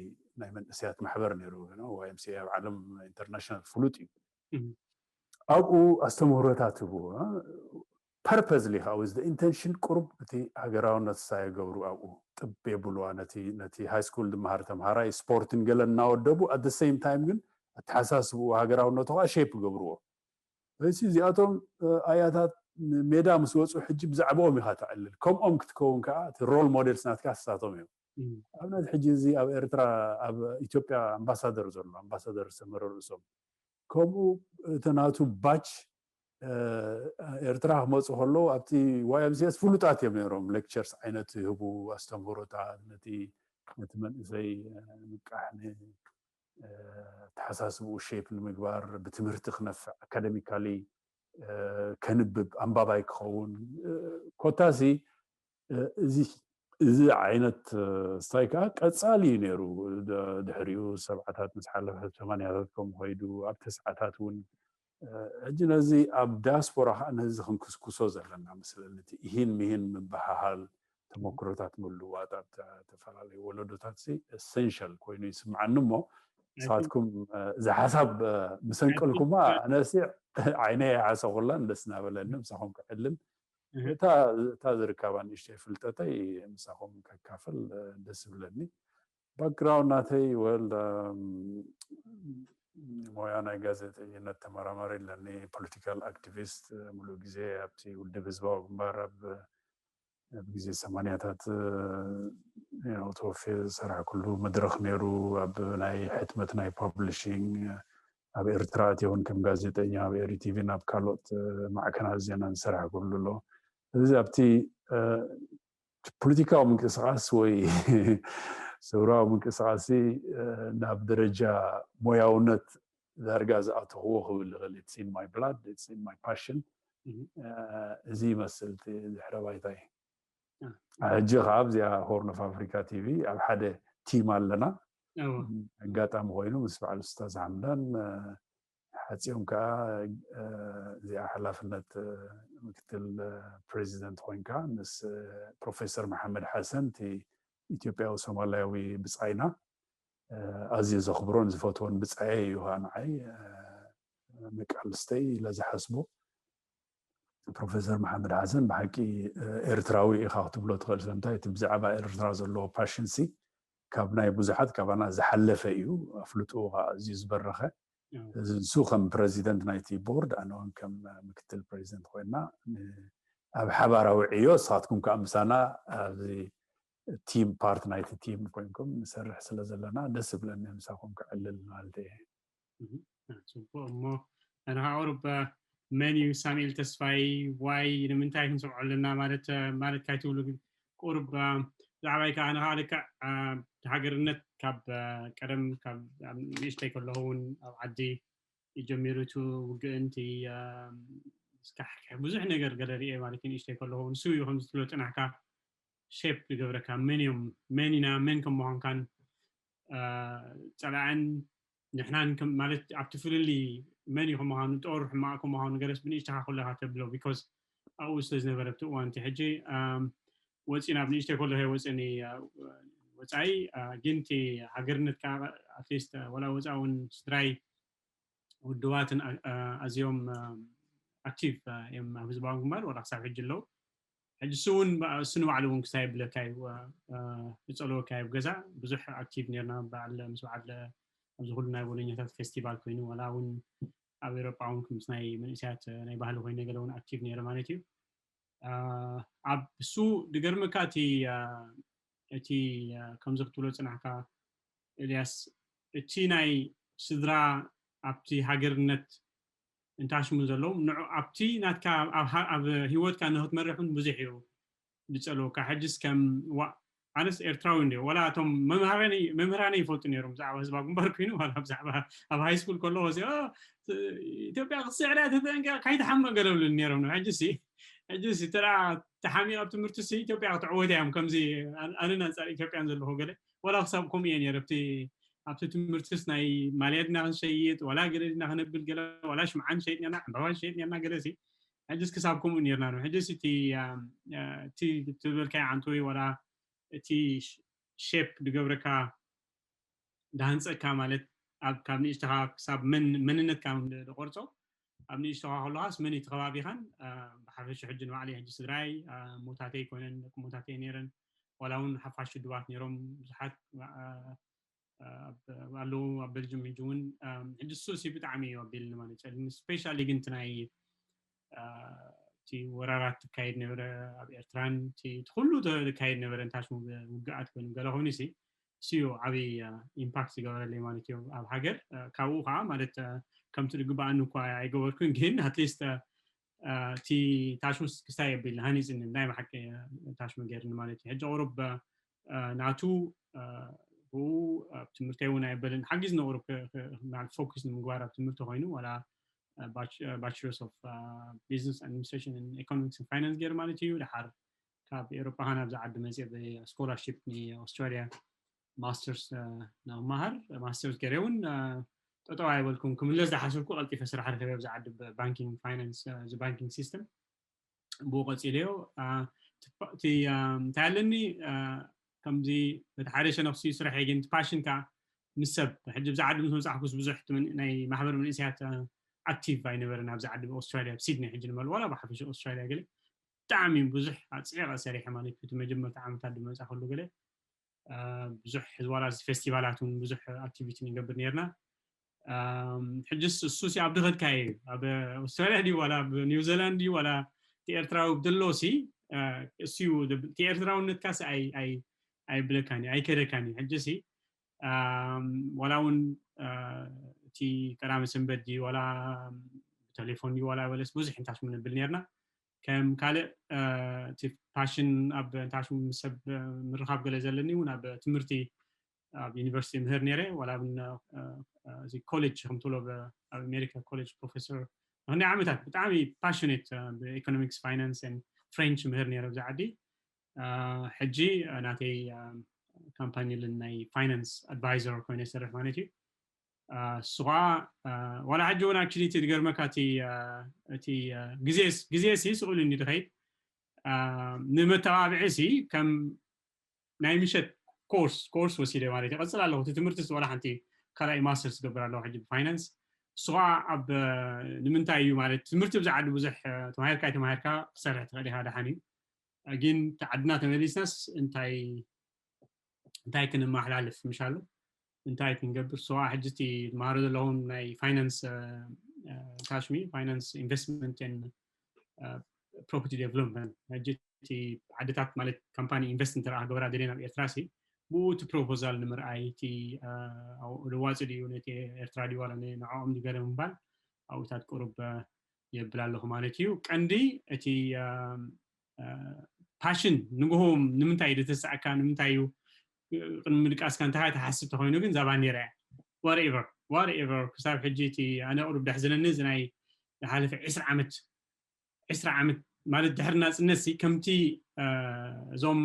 መንእሰያት ማሕበር ነይሩ። ዋይ ኤም ሲ ኤ ኣብ ዓለም ኢንተርናሽናል ፍሉጥ እዩ። ኣብኡ ኣስተምህሮታት ህቡ ፐርፐዝሊ ከዓ with the intention ቁሩብ እቲ ሃገራውነት ሳ የገብሩ ኣብኡ ጥብ የብልዋ ነቲ ሃይ ስኩል ዝመሃር ተምሃራይ ስፖርትን ገለ እናወደቡ at the same time ግን ኣተሓሳስብኡ ሃገራውነቱ ከዓ ሼፕ ይገብርዎ። እዚ እዚኣቶም ኣያታት ሜዳ ምስ ወፁ ሕጂ ብዛዕባኦም ኢኻ ተዕልል። ከምኦም ክትከውን ከዓ እቲ ሮል ሞዴልስ ናትካ ንሳቶም እዮም። ኣብነት ሕጂ እዚ ኣብ ኤርትራ ኣብ ኢትዮጵያ ኣምባሳደር ዘሎ ኣምባሳደር ሰመረ ርእሶም ከምኡ እቲ ናቱ ባች ኤርትራ ክመፁ ከለዉ ኣብቲ ዋይ ኤም ሲ ኤስ ፍሉጣት እዮም ነይሮም። ሌክቸርስ ዓይነት ይህቡ ኣስተምህሮታት ነቲ ነቲ መንእሰይ ንቃሕ ተሓሳስብኡ ሼፕ ንምግባር ብትምህርቲ ክነፍዕ ኣካደሚካሊ ከንብብ ኣንባባይ ክኸውን ኮታሲ እዚ ዓይነት ስታይ ከዓ ቀፃሊ እዩ ነይሩ። ድሕሪኡ ሰብዓታት ምስ ሓለፈ ሰማንያታት ከም ከይዱ ኣብ ተስዓታት እውን ሕጂ ነዚ ኣብ ዳያስፖራ ከዓ ነዚ ክንክስኩሶ ዘለና መስለኒ እቲ ኢሂን ምሂን ምበሃሃል ተመክሮታት ምልዋጥ ኣብ ዝተፈላለዩ ወለዶታት ሲ ኤሰንሻል ኮይኑ ይስምዓኒ እሞ ንሳትኩም እዚ ሓሳብ ምሰንቀልኩማ ኣነሲ ዓይነይ ይዓሰኹላን ደስ እናበለኒ ምሳኹም ክዕልን እታ ዝርከባ ንእሽተይ ፍልጠተይ ምሳኹም ከካፍል ደስ ይብለኒ። ባክግራውንድ ናተይ ወል ሞያ ናይ ጋዜጠኝነት ተመራማሪ ኣለኒ፣ ፖለቲካል ኣክቲቪስት፣ ሙሉእ ግዜ ኣብቲ ውድብ ህዝባዊ ግንባር ኣብ ኣብ ግዜ ሰማንያታት ተወፊ ዝሰራሕኩሉ መድረኽ ነይሩ። ኣብ ናይ ሕትመት ናይ ፓብሊሽንግ ኣብ ኤርትራ ኣትየ እውን ከም ጋዜጠኛ ኣብ ኤሪ ቲቪን ኣብ ካልኦት ማዕከናት ዜናን ዝሰራሕኩሉ ኣሎ። እዚ ኣብቲ ፖለቲካዊ ምንቅስቃስ ወይ ሰውራዊ ምንቅስቃስ ናብ ደረጃ ሞያውነት ዳርጋ ዝኣተኽዎ ክብል ይኽእል it's in my blood it's in my passion እዚ ይመስል ድሕረ ባይታይ። ሕጂ ከዓ ኣብዚኣ ሆርን ኦፍ ኣፍሪካ ቲቪ ኣብ ሓደ ቲም ኣለና። ኣጋጣሚ ኮይኑ ምስ በዓል ኡስታዝ ሓምዳን ሓፂኦም ከዓ እዚኣ ሓላፍነት ምክትል ፕሬዚደንት ኮይንካ ምስ ፕሮፌሰር መሓመድ ሓሰን እቲ ኢትዮጵያዊ ሶማላያዊ ብፃይና ኣዝየ ዘኽብሮን ዝፈትዎን ብፃየ እዩ ከዓ ንዓይ መቃልስተይ ኢለ ዝሓስቦ። ፕሮፌሰር መሓመድ ሓሰን ብሓቂ ኤርትራዊ ኢኻ ክትብሎ ትኽእል። ስለምንታይ እቲ ብዛዕባ ኤርትራ ዘለዎ ፓሽንሲ ካብ ናይ ብዙሓት ካባና ዝሓለፈ እዩ። ኣፍልጥኡ ከዓ ኣዝዩ ዝበረኸ። እሱ ከም ፕረዚደንት ናይቲ ቦርድ ኣነ እውን ከም ምክትል ፕረዚደንት ኮይና ኣብ ሓባራዊ ዕዮ ንስኻትኩም ከዓ ምሳና ኣብዚ ቲም ፓርት ናይቲ ቲም ኮይንኩም ንሰርሕ ስለ ዘለና ደስ ይብለኒ ምሳኹም ክዕልል ማለት እየ። ፅቡቅ እሞ ንካ ቁሩብ መን እዩ ሳሙኤል ተስፋይ ዋይ ንምንታይ ክንሰምዖ ኣለና ማለት ማለት ካይትብሉ ግን ቁሩብ ብዛዕባይ ከዓ ንካ ልክዕ ሃገርነት ካብ ቀደም ካብ ንእሽተይ ከለኹ እውን ኣብ ዓዲ ጀሚሩ እቲ ውግእን እቲ ስካሕክሕ ብዙሕ ነገር ገለ ርኤ ማለት እዩ ንእሽተይ ከለኹ ንሱ እዩ ከምዚ ትብሎ ፅናሕካ ሼፕ ዝገብረካ መን እዮም መን ኢና መን ከም ምዃንካን ፀላእን ንሕናን ማለት ኣብቲ ፍልልይ መን እዩ ከም ምዃኑ ጦር ሕማቕ ከም ምዃኑ ገለስ ብንእሽተኻ ከለካ ተብሎ because ኣብኡ ስለ ዝነበረ ኣብቲ እዋን እቲ ሕጂ ወፂና ብንእሽተይ ከሎ ወፅኒ ወፃኢ ግን እቲ ሃገርነት ከዓ ኣትሊስት ወላ ወፃ እውን ስድራይ ውድባትን ኣዝዮም ኣክቲቭ እዮም ኣብ ህዝባዊ ግንባር ወላ ክሳብ ሕጂ ኣለዉ ሕጂ እሱ እውን እሱ ንባዕሉ እውን ክሳይ ብለካ እዩ ክፀልወካ እዩ ገዛ ብዙሕ ኣክቲቭ ነርና በዓል ምስ በዓል ኣብዚ ኩሉ ናይ ቦለኛታት ፌስቲቫል ኮይኑ ወላ እውን ኣብ ኤሮጳ እውን ምስ ናይ መንእሰያት ናይ ባህሊ ኮይኑ ገለ እውን ኣክቲቭ ነይረ ማለት እዩ ኣብ እሱ ድገርመካ እቲ እቲ ከምዚ ክትብሎ ፅናሕካ ኤልያስ እቲ ናይ ስድራ ኣብቲ ሃገርነት እንታሽሙ ዘለዉ ንዑ ኣብቲ ናትካ ኣብ ህይወትካ ንክትመርሕ እውን ብዙሕ እዩ ዝፀልወካ ሕጅስ ከም ኣነስ ኤርትራዊ እንዲ ወላ እቶም መምህራነ ይፈልጡ ነይሮም ብዛዕባ ህዝባ ግንባር ኮይኑ ዋላ ብዛዕባ ኣብ ሃይ ስኩል ከለዎ ኢትዮጵያ ክትስዕዳ ተጠንቀ ካይትሓመ ገለብሉ ነይሮም ሕጅሲ ሕጅሲ ተራ ተሓሚቕ ኣብ ትምህርቲ ኢትዮጵያ ክትዕወት እዮም ከምዚ ኣነን ኣንፃር ኢትዮጵያን ዘለኹ ገለ ወላ ክሳብ ከምኡ እየ ነይረ ኣብቲ ትምህርትስ ናይ ማልያ ድና ክንሸይጥ ዋላ ገለ ድና ክነብል ገለ ዋላ ሽምዓ ንሸይጥ ነርና ዕምባባ ንሸይጥ ነርና ገለ ሕጅስ ክሳብ ከምኡ ነርና ሕጅስ እቲ ትብልካይ ዓንተወይ ዋላ እቲ ሼፕ ዝገብረካ ድሃንፀካ ማለት ኣብ ካብ ንእሽተኻ ክሳብ መንነትካ ዝቆርፆ ኣብ ንእሽተኻ ከለኻስ መን እቲ ከባቢኻን ብሓፈሹ ሕጂ ንባዕለይ ሕጂ ስድራይ ሞታተይ ኮይነን ደቂ ሞታተይ ነይረን ዋላ እውን ሓፋሽ ድባት ነይሮም ብዙሓት ኣለዉ ኣብ ቤልጅም ሕጂ እውን ሕጂ ሱሲ ብጣዕሚ እዩ ኣቢልኒ ማለት ጨልኒ ስፔሻሊ ግን እቲ ናይ እቲ ወራራት ትካየድ ነበረ ኣብ ኤርትራን እቲ ኩሉ ዝካየድ ነበረ እንታሽ ውግኣት ኮይኑ ገለ ኮይኑ ሲ እሱ እዩ ዓብዪ ኢምፓክት ዝገበረለይ ማለት እዩ ኣብ ሃገር ካብኡ ከዓ ማለት ከምቲ ዝግበኣኒ እኳ ኣይገበርኩን ግን ኣትሊስት እቲ ታሽሙስ ክስታይ የቢልና ሃኒፅኒ ናይ ብሓቂ ታሽሙ ገይርኒ ማለት እዩ ሕጂ ቁሩብ ናቱ ብኡ ኣብ ትምህርተይ እውን ኣይበልን ሓጊዝ ንቁሩብ ፎክስ ንምግባር ኣብ ትምህርቲ ኮይኑ ዋላ bachelors of business administration and economics and finance ገይሩ ማለት እዩ ድሓር ካብ ኤሮፓ ካብ ኣብዚ ዓዲ መፅእ ብስኮላርሽፕ ንኣውስትራሊያ ማስተርስ ንክመሃር ማስተርስ ገይረ እውን ጠጠው ኣይበልኩም ክምለስ ዝሓሰብኩ ቀልጢፈ ስራሕ ረከበ ኣብዚ ዓዲ ባንኪንግ ፋይናንስ እዚ ባንኪንግ ሲስተም ብኡ ቀፂለዮ እንታይ ኣለኒ ከምዚ በቲ ሓደ ሸነኽሲ ስራሕ ግን ፓሽን ከዓ ምስ ሰብ ሕጂ ብዛ ዓዲ ምስ መፃሕኩስ ብዙሕ ናይ ማሕበር መንእሰያት ኣክቲቭ ኣይነበረን ኣብዚ ዓዲ ኣውስትራሊያ ኣብ ሲድኒ ሕጂ ንመል ዋላ ብሓፈሽ ኣውስትራሊያ ገለ ብጣዕሚ ብዙሕ ኣፅዒቐ ሰሪሐ ማለት እቲ መጀመርታ ዓመታት ዝመፃ ከሉ ገለ ብዙሕ ዋላ ፌስቲቫላት እውን ብዙሕ ኣክቲቪቲ ንገብር ነርና ሕጅስ እሱ ሲ ኣብ ድኸድካ እዩ ኣብ ኣውስትራሊያ ድዩ ዋላ ኣብ ኒውዚላንድ ድዩ ዋላ እቲ ኤርትራዊ ብደሎ ሲ እሱ እቲ ኤርትራውነትካ ሲ ኣይብለካን እዩ ኣይከደካን እዩ ሕጂ ሲ ዋላ እውን እቲ ቀዳመ ሰንበት ድዩ ዋላ ብቴሌፎን ድዩ ዋላ በለስ ብዙሕ እንታሽ ምንብል ነርና ከም ካልእ እቲ ፓሽን ኣብ እንታሽ ሰብ ምርኻብ ገለ ዘለኒ እውን ኣብ ትምህርቲ ኣብ ዩኒቨርሲቲ ምህር ነረ ዋላ እውን እዚ ኮሌጅ ከምትብሎ ኣብ ኣሜሪካ ኮሌጅ ፕሮፌሰር ንክንደይ ዓመታት ብጣዕሚ ፓሽኔት ብኢኮኖሚክስ ፋይናንስ ፍሬንች ምህር ነረ ብዛ ዓዲ ሕጂ ናተይ ካምፓኒ ናይ ፋይናንስ ኣድቫይዘር ኮይነ ይሰርሕ ማለት እዩ። እሱ ከዓ ዋላ ሕጂ እውን ኣክቹሊ እቲ ዝገርመካ እቲ እቲ ግዜ ግዜ ሲ ስቕ ኢሉ እንዲ ድኸይድ ንመተባብዒ ሲ ከም ናይ ምሸት ኮርስ ኮርስ ወሲደ ማለት ይቐፅል ኣለኹ። እቲ ትምህርቲ ዋላ ሓንቲ ካልኣይ ማስተርስ ዝገብር ኣለኹ ሕጂ ብፋይናንስ። እሱ ከዓ ኣብ ንምንታይ እዩ ማለት ትምህርቲ ብዛዕዱ ብዙሕ ተማሂርካ ተማሂርካ ክሰርሕ ትኽእል ኢኻ ደሓን እዩ። ግን ዓድና ተመሊስናስ እንታይ እንታይ ክንመሓላልፍ ምሻሉ እንታይ ክንገብር ሰዋ ሕጂ እቲ ማሃሮ ዘለኹም ናይ ፋይናንስ ካሽሚ ፋይናንስ ኢንቨስትመንት ፕሮፐርቲ ዴቨሎፕመንት ሕጂ እቲ ዓድታት ማለት ካምፓኒ ኢንቨስት እንተረኣ ገበራ ደልየ ናብ ኤርትራ ሲ ብኡ እቲ ፕሮፖዛል ንምርኣይ እቲ ልዋፂ ድዩ ነቲ ኤርትራ ድዩ ዋላ ንዕኦም ድገለ ምባል ኣብኡታት ቁሩብ የብል ኣለኹ ማለት እዩ። ቀንዲ እቲ ፓሽን ንግሆም ንምንታይ እዩ ዝተሰኣካ ንምንታይ እዩ ቅድሚ ምድቃስካ እንታይ ትሓስብ ተኮይኑ ግን ዛባ ነራ እያ whatever whatever ክሳብ ሕጂ እቲ ኣነ ቁሩብ ደሕዝነኒ እዚ ናይ ዝሓለፈ ዕስራ ዓመት ዕስራ ዓመት ማለት ድሕሪ ናፅነት ሲ ከምቲ እዞም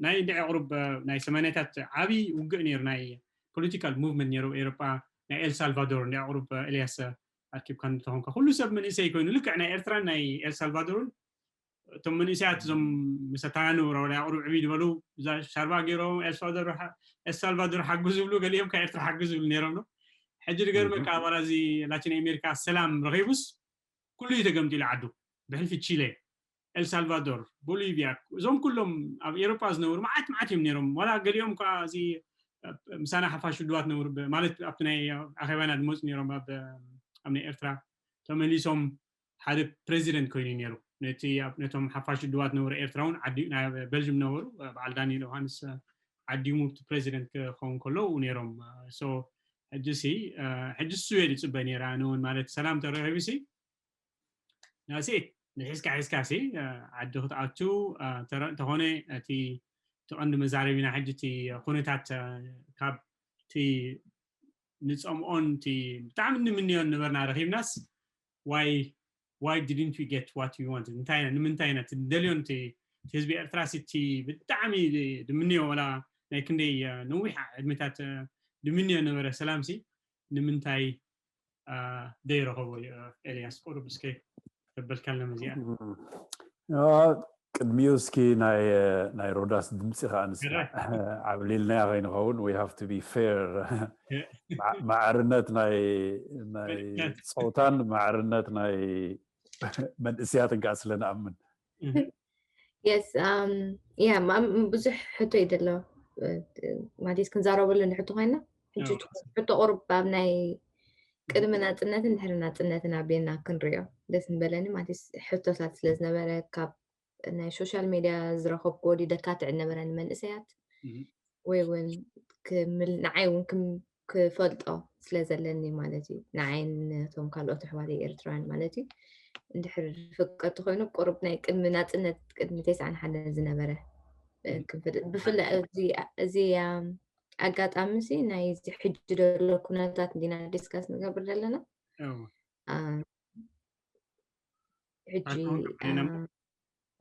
ናይ እንድዒ ቁሩብ ናይ ሰማንያታት ዓብዪ ውግእ ነይሩ ናይ ፖለቲካል ሙቭመንት ነይሩ ኤሮጳ ናይ ኤልሳልቫዶር እንድዒ ቁሩብ ኤልያስ ኣርኪብካ እንተኾንካ ኩሉ ሰብ መንእሰይ ኮይኑ ልክዕ ናይ ኤርትራን ናይ ኤልሳልቫዶርን እቶም መንእሰያት እዞም ምሰታውያን ወረዳ ቁሩብ ዕብይ ዝበሉ እዛ ሻርባ ገይሮም ኤልሳልቫዶር ሓጉ ዝብሉ ገሊኦም ካብ ኤርትራ ሓጉ ዝብሉ ነይሮም ነው ሕጂ ዝገርመካ ኣባላ እዚ ላቲን ኣሜሪካ ሰላም ረኺቡስ ኩሉ እዩ ተገምጢሉ ዓዱ ብሕልፊ ቺሌ ኤልሳልቫዶር ቦሊቪያ እዞም ኩሎም ኣብ ኤሮፓ ዝነበሩ መዓት መዓት እዮም ነይሮም ዋላ ገሊኦም ከዓ እዚ ምሳና ሓፋሽ ውድባት ነበሩ ማለት ኣብቲ ናይ ኣኼባና ዝመፁ ነይሮም ኣብ ናይ ኤርትራ ተመሊሶም ሓደ ፕሬዚደንት ኮይኑ ነይሩ ነቶም ሓፋሽ ውድባት ነበሩ ኤርትራ እውን ዓዲ ቤልጅም ነበሩ በዓል ዳንኤል ዮሃንስ ዓዲሙ እቲ ፕሬዚደንት ክኸውን ከለዉ ነይሮም ሕጂ ሲ ሕጂ እሱ እየ ዝፅበ ነይረ ኣነ እውን ማለት ሰላም ተረኺቡ ሲ ናሴ ንሒዝካ ሒዝካ ሲ ዓዲ ክትኣቱ ተኾነ እቲ ተቐንዲ መዛረቢና ሕጂ እቲ ኩነታት ካብ እቲ ንፀምኦን እቲ ብጣዕሚ ንምንዮን ነበርና ረኺብናስ why why didn't we get what we wanted እንታይ ኢና ንምንታይ ኢና እቲ ደልዮን እቲ ህዝቢ ኤርትራ ሲ እቲ ብጣዕሚ ድምንዮ ወላ ናይ ክንደይ ነዊሕ ዕድሜታት ድምንዮ ነበረ ሰላም ሲ ንምንታይ ደይረኸቦ እዩ ኤልያስ ቁሩብ እስከ ተበልካልና መዚኣ ቅድሚኡ እስኪ ናይ ሮዳስ ድምፂ ከዓ ንስማዕ ዓብሊልናያ ከይንኸውን we have to be fair ማዕርነት ናይ ፆታን ማዕርነት ናይ መንእስያትን ከዓ ስለ ንኣምን yes yeah ብዙሕ ሕቶ እዩ ዘሎ ማለት ክንዛረበሉ ንሕቶ ኮይና ሕቶ ቁሩብ ኣብ ናይ ቅድሚ ናፅነትን ድሕሪ ናፅነትን ኣቢልና ክንሪኦ ደስ ንበለኒ ማለት ሕቶታት ስለ ዝነበረ ካብ ናይ ሶሻል ሜድያ ዝረኸብክዎ ድዩ ደካትዕ ነበረ ንመንእሰያት ወይ እውን ንዓይ እውን ክፈልጦ ስለ ዘለኒ ማለት እዩ ንዓይን ነቶም ካልኦት ኣሕዋተይ ኤርትራውያን ማለት እዩ እንድሕር ፍቀድ ተኮይኑ ቁሩብ ናይ ቅድሚ ናፅነት ቅድሚ ተስዓን ሓደ ዝነበረ ብፍላይ እዚ ኣጋጣሚ ሲ ናይ እዚ ሕጂ ዘሎ ኩነታት እንዲና ዲስካስ ንገብር ዘለና ሕጂ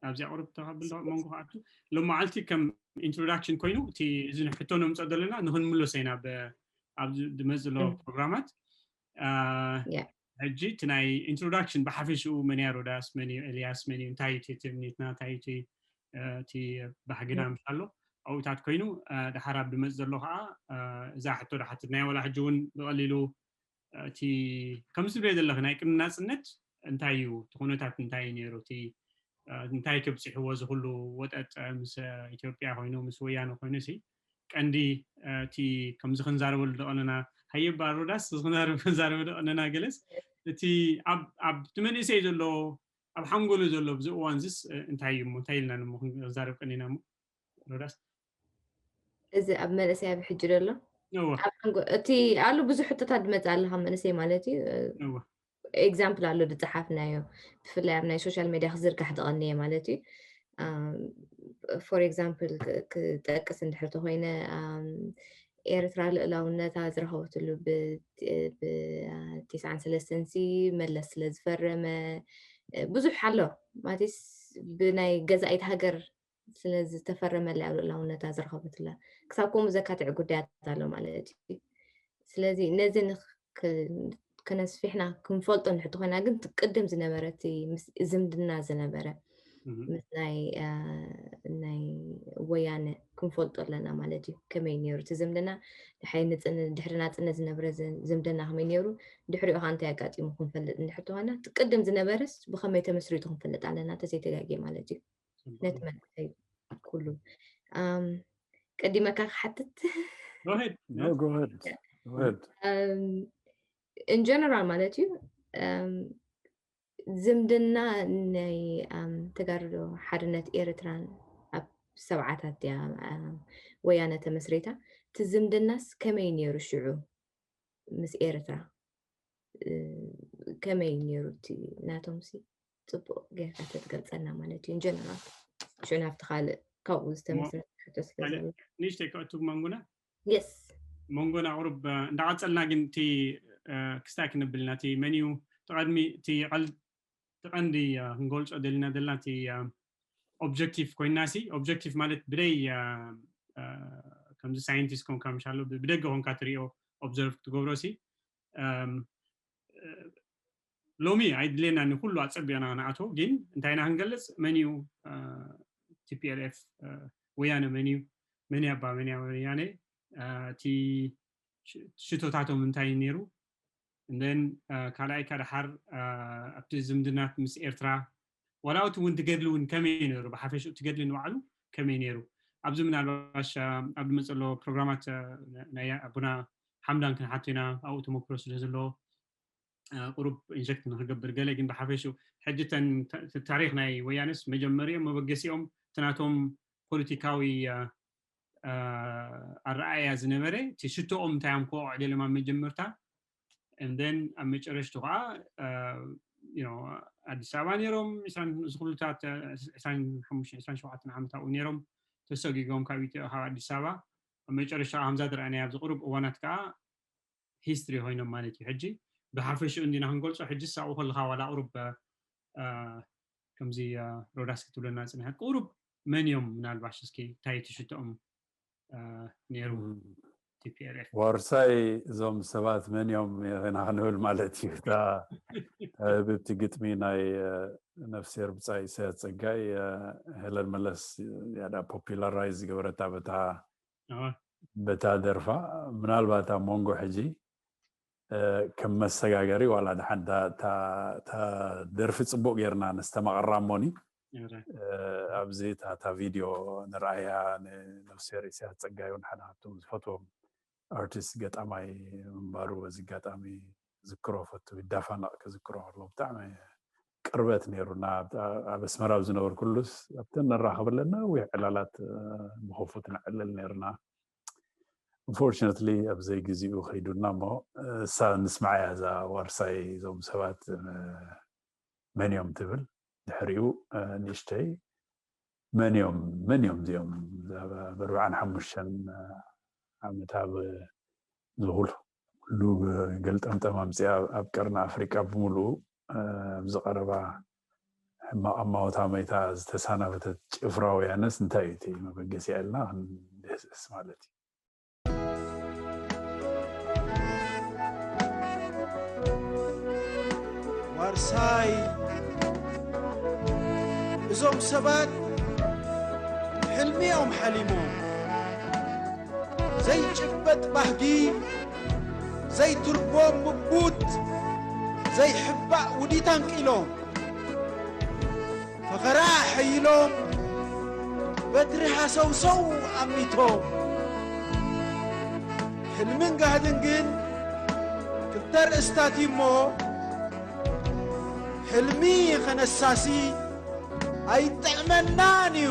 ኣብዚኣ ቁሩብ ተባብል መንጎ ክኣቱ ሎመዓልቲ ከም ኢንትሮዳክሽን ኮይኑ እቲ እዚ ሕቶ ነምፀ ዘለና ንክንምለሶ ኢና ኣብዚ ዝመፅ ዘሎ ፕሮግራማት ሕጂ እቲ ናይ ኢንትሮዳክሽን ብሓፈሽኡ መን እያ ሮዳስ መን እዩ ኤልያስ መን እዩ እንታይ እዩ ትምኒትና እንታይ እዩ እቲ ባህግና ምስ ኣሎ ኣብኡታት ኮይኑ ድሓር ኣብ ድመፅ ዘሎ ከዓ እዛ ሕቶ ድሓትት ናይ ወላ ሕጂ እውን ብቀሊሉ እቲ ከም ዝብለ ዘለኺ ናይ ቅድሚ ናፅነት እንታይ እዩ እቲ ኩነታት እንታይ እዩ ነይሩ እቲ እንታይ ከብፅሕዎ እዚ ኩሉ ወጠጠ ምስ ኢትዮጵያ ኮይኑ ምስ ወያነ ኮይኑ ሲ ቀንዲ እቲ ከምዚ ክንዛረበሉ ደቐነና ሃየባ ሮዳስ ክንዛረብ ክንዛረበ ደቐነና ገለስ እቲ ኣብ እቲ መንእሰይ ዘሎ ኣብ ሓንጎሉ ዘሎ ብዚ እዋን ዝስ እንታይ እዩ እንታይ ኢልና ንሞ ክንዛረብ ቀኒና ሞ ሮዳስ እዚ ኣብ መንእሰይ ኣብ ሕጂ ዘሎ እቲ ኣሉ ብዙሕ ሕቶታት ድመፅእ ኣለካ መንእሰይ ማለት እዩ ኤግዛምፕል ኣሎ ዝፀሓፍናዮ ብፍላይ ኣብ ናይ ሶሻል ሜድያ ክዝርጋሕ ዝቐንየ ማለት እዩ ፎር ኤግዛምፕል ክጠቅስ እንድሕር ተኮይነ ኤርትራ ልእላውነታ ዝረኸበትሉ ብትስዓን ሰለስተን ሲ መለስ ስለ ዝፈረመ ብዙሕ ኣሎ ማለትስ ብናይ ገዛኢት ሃገር ስለዚ ዝተፈረመላ ኣብ ልኡላውነታ ዝረኸበትላ ክሳብ ከምኡ ዘካትዕ ጉዳያት ኣሎ ማለት እዩ። ስለዚ ነዚ ንክ- ከነስፊሕና ክንፈልጦ ንሕቶ ኮይና ግን ቅድም ዝነበረ እቲ ምስ ዝምድና ዝነበረ ምስ ናይ ናይ ወያነ ክንፈልጦ ኣለና ማለት እዩ። ከመይ ነይሩ እቲ ዝምድና ድሕሪ ናፅነት ዝነበረ ዝምድና ከመይ ነይሩ፣ ድሕሪኡ ከዓ እንታይ ኣጋጢሙ ክንፈልጥ እንድሕር ተኾይና እቲ ቅድም ዝነበረስ ብኸመይ ተመስሪቱ ክንፈልጥ ኣለና ተዘይተጋጌ ማለት እዩ። ነቲ መልክተይ ኩሉ ቀዲመካ ክሓትት in general ማለት እዩ። ዝምድና ናይ ተጋድሎ ሓርነት ኤርትራን ኣብ ሰብዓታት ድያ ወያነ ተመስሪታ? እቲ ዝምድናስ ከመይ ነይሩ ሽዑ ምስ ኤርትራ? ከመይ ነይሩ እቲ ናቶም ሲ ጽቡቕ ጌርካ ተትገልጸልና ማለት እዩ። in general ሽዑ ናብቲ ካልእ ካብኡ ዝተመስረተ ሕቶ ስለ ዘሎ ንእሽተይ ከእቱ መንጎና የስ መንጎና ቁሩብ እንዳቐጸልና ግን እቲ ክስታይ ክንብል ኢና። እቲ መን እዩ ትቐድሚ እቲ ቀንዲ ክንገልጾ ደሊና ዘለና እቲ ኦብጀክቲቭ ኮይና ሲ ኦብጀክቲቭ ማለት ብደይ ከምዚ ሳይንቲስት ኮንካ ምሻሎ ብደገ ኮንካ ትሪኦ ኦብዘርቭ ክትገብሮ ሲ ሎሚ ኣይድልየና ንኩሉ ኣፀቢቕና ንኣቶ ግን እንታይ ኢና ክንገልፅ መን እዩ ቲፒኤልኤፍ ወያነ መን እዩ መን ኣባ መን ወያነ እቲ ሽቶታቶም እንታይ ነይሩ then ካልኣይ ካድሓር ኣብቲ ዝምድናት ምስ ኤርትራ ዋላ እቲ እውን ትገድሊ እውን ከመይ ነይሩ ብሓፈሽኡ ትገድሊ ንባዕሉ ከመይ ነይሩ ኣብዚ ምናልባሽ ኣብ ዝመፀሎ ፕሮግራማት ናይ ኣቦና ሓምዳን ክንሓቶ ኢና ኣብኡ ተመክሮ ስለ ዘለዎ ቁሩብ ኢንጀክት ንክገብር ገለ ግን ብሓፈሽኡ ሕጂ ተን ታሪክ ናይ ወያነስ መጀመሪኦም መበገሲኦም ትናቶም ፖለቲካዊ ኣረኣያ ዝነበረ እቲ ሽቶኦም እንታይ እዮም ክወቕዕ ደለማ መጀመርታ then ኣብ መጨረሽቱ ከዓ ኣዲስ ኣበባ ነይሮም ዝኩሉታት ዕስራን ሸውዓተን ዓመት ኣብኡ ነይሮም ተሰጊጎም ካብ ኢትዮ ካብ ኣዲስ ኣበባ ኣብ መጨረሽታ ከምዛ ዝረኣናዮ ኣብዚ ቁሩብ እዋናት ከዓ ሂስትሪ ኮይኖም ማለት እዩ ሕጂ ብሓፈሽኡ እንዲና ክንገልፆ ሕጂ ሳብኡ ከለካ ዋላ ቁሩብ ከምዚ ሮዳስ ክትብለና ፅንሐት ቁሩብ መን እዮም ምናልባሽ እስኪ እንታይ ትሽትኦም ነይሩ ቲፒኤልኤፍ ዋርሳይ እዞም ሰባት መን እዮም ኢና ክንብል ማለት እዩ ብቲ ግጥሚ ናይ ነፍሴር ብፃይ ኢሳያስ ፀጋይ ሄለን መለስ ያዳ ፖፒላራይዝ ዝገበረታ በታ በታ ደርፋ ምናልባት ኣብ መንጎ ሕጂ ከም መሰጋገሪ ዋላ ድሓን እታ ደርፊ ፅቡቅ ጌርና ነስተማቐራ እሞኒ ኣብዚ እታ ቪድዮ ንርኣያ ንነፍስሄር ኢሳያስ ፀጋይ እውን ሓደ ካብቶም ዝፈትዎም ኣርቲስት ገጣማይ ምንባሩ በዚ ኣጋጣሚ ዝክሮ ፈቱ ይዳፋነቕ ክዝክሮ ከሎ ብጣዕሚ ቅርበት ነይሩና ኣብ ኣስመራ ኣብ ዝነበርኩሉስ ኣብተን ነራኸበለን ነዊሕ ዕላላት ብኸፉት ንዕልል ነይርና unfortunately ኣብ ዘይግዚኡ ከይዱና እሞ እሳ ንስማዓያ እዛ ዋርሳይ እዞም ሰባት መን እዮም ትብል ድሕሪኡ ንእሽተይ መን እዮም መን እዮም እዚኦም ኣብ ኣርብዓን ሓሙሽተን ዓመት ኣብ ዝኹሉ ኩሉ ገልጠምጠም ኣምፅኣ ኣብ ቀርኒ ኣፍሪቃ ብምሉኡ ኣብዚ ቀረባ ሕማቕ ኣማውታ መይታ ዝተሳናበተት ጭፍራ ወያነስ እንታይ እዩ እቲ መበገሲኣ ኢልና ክንድህስስ ማለት እዩ ዋርሳይ እዞም ሰባት ሕልሚ እዮም ሓሊሞም ዘይጭበጥ ባህጊ ዘይትርጎም ምጉት ዘይሕባእ ውዲት ኣንቂሎም ፈኸራ ሓይሎም በትሪ ሃሰውሰው ኣሚቶም ሕልምን ጋህድን ግን ክልተ ርእስታት እሞ ሕልሚ ኸነሳሲ ኣይጥዕመናን እዩ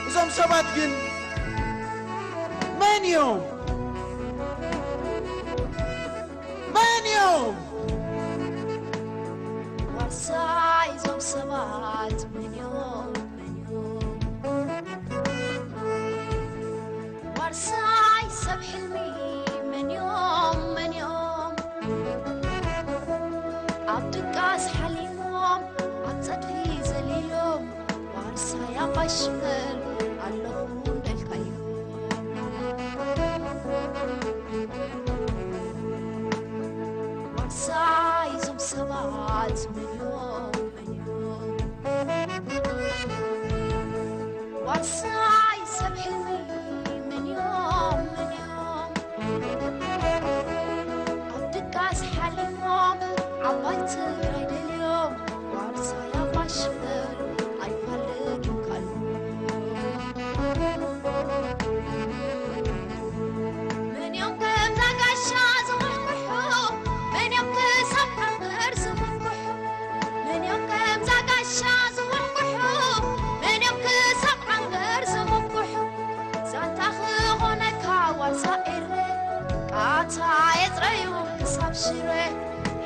እዞም ሰባት ግን መን እዮም መን እዮም ዋርሳይ እዞም ሰባት መን እዮም መን እዮም ዋርሳይ ሰብ ሕልሚ መን እዮም መን እዮም ኣብ ድቃስ ሓሊሞም ኣብ ጸድፊ ዘሊሎም ዋርሳይ ኣባሽመል ኣለኹ እንዳልካዮ። ዋርሳይ እዞም ሰባት መን እዮም፣ መን እዮም? ዋርሳይ ሰብ ሕልሚ መን እዮም፣ መን እዮም? ኣብ ድቃስ ሓሊሞም ዓባይ ትግራይ ደልዮም፣ ዋርሳይ ኣባሽመል ኣይፋለግን ካልዮም። መን እዮም ከምዛ ጋሻ ዝኹሕኩሑ? መን እዮም ክሳብ ዓንገር ዝኹሕኩሑ? መን እዮም ከምዛ ጋሻ ዝኹሕኩሑ? መን እዮም ክሳብ ዓንገር ዝኹሕኩሑ? ዛንታ ክኾነካ ዋርሳ ኤረ፣ ቃታ የጽረዩ ክሳብ ሽረ።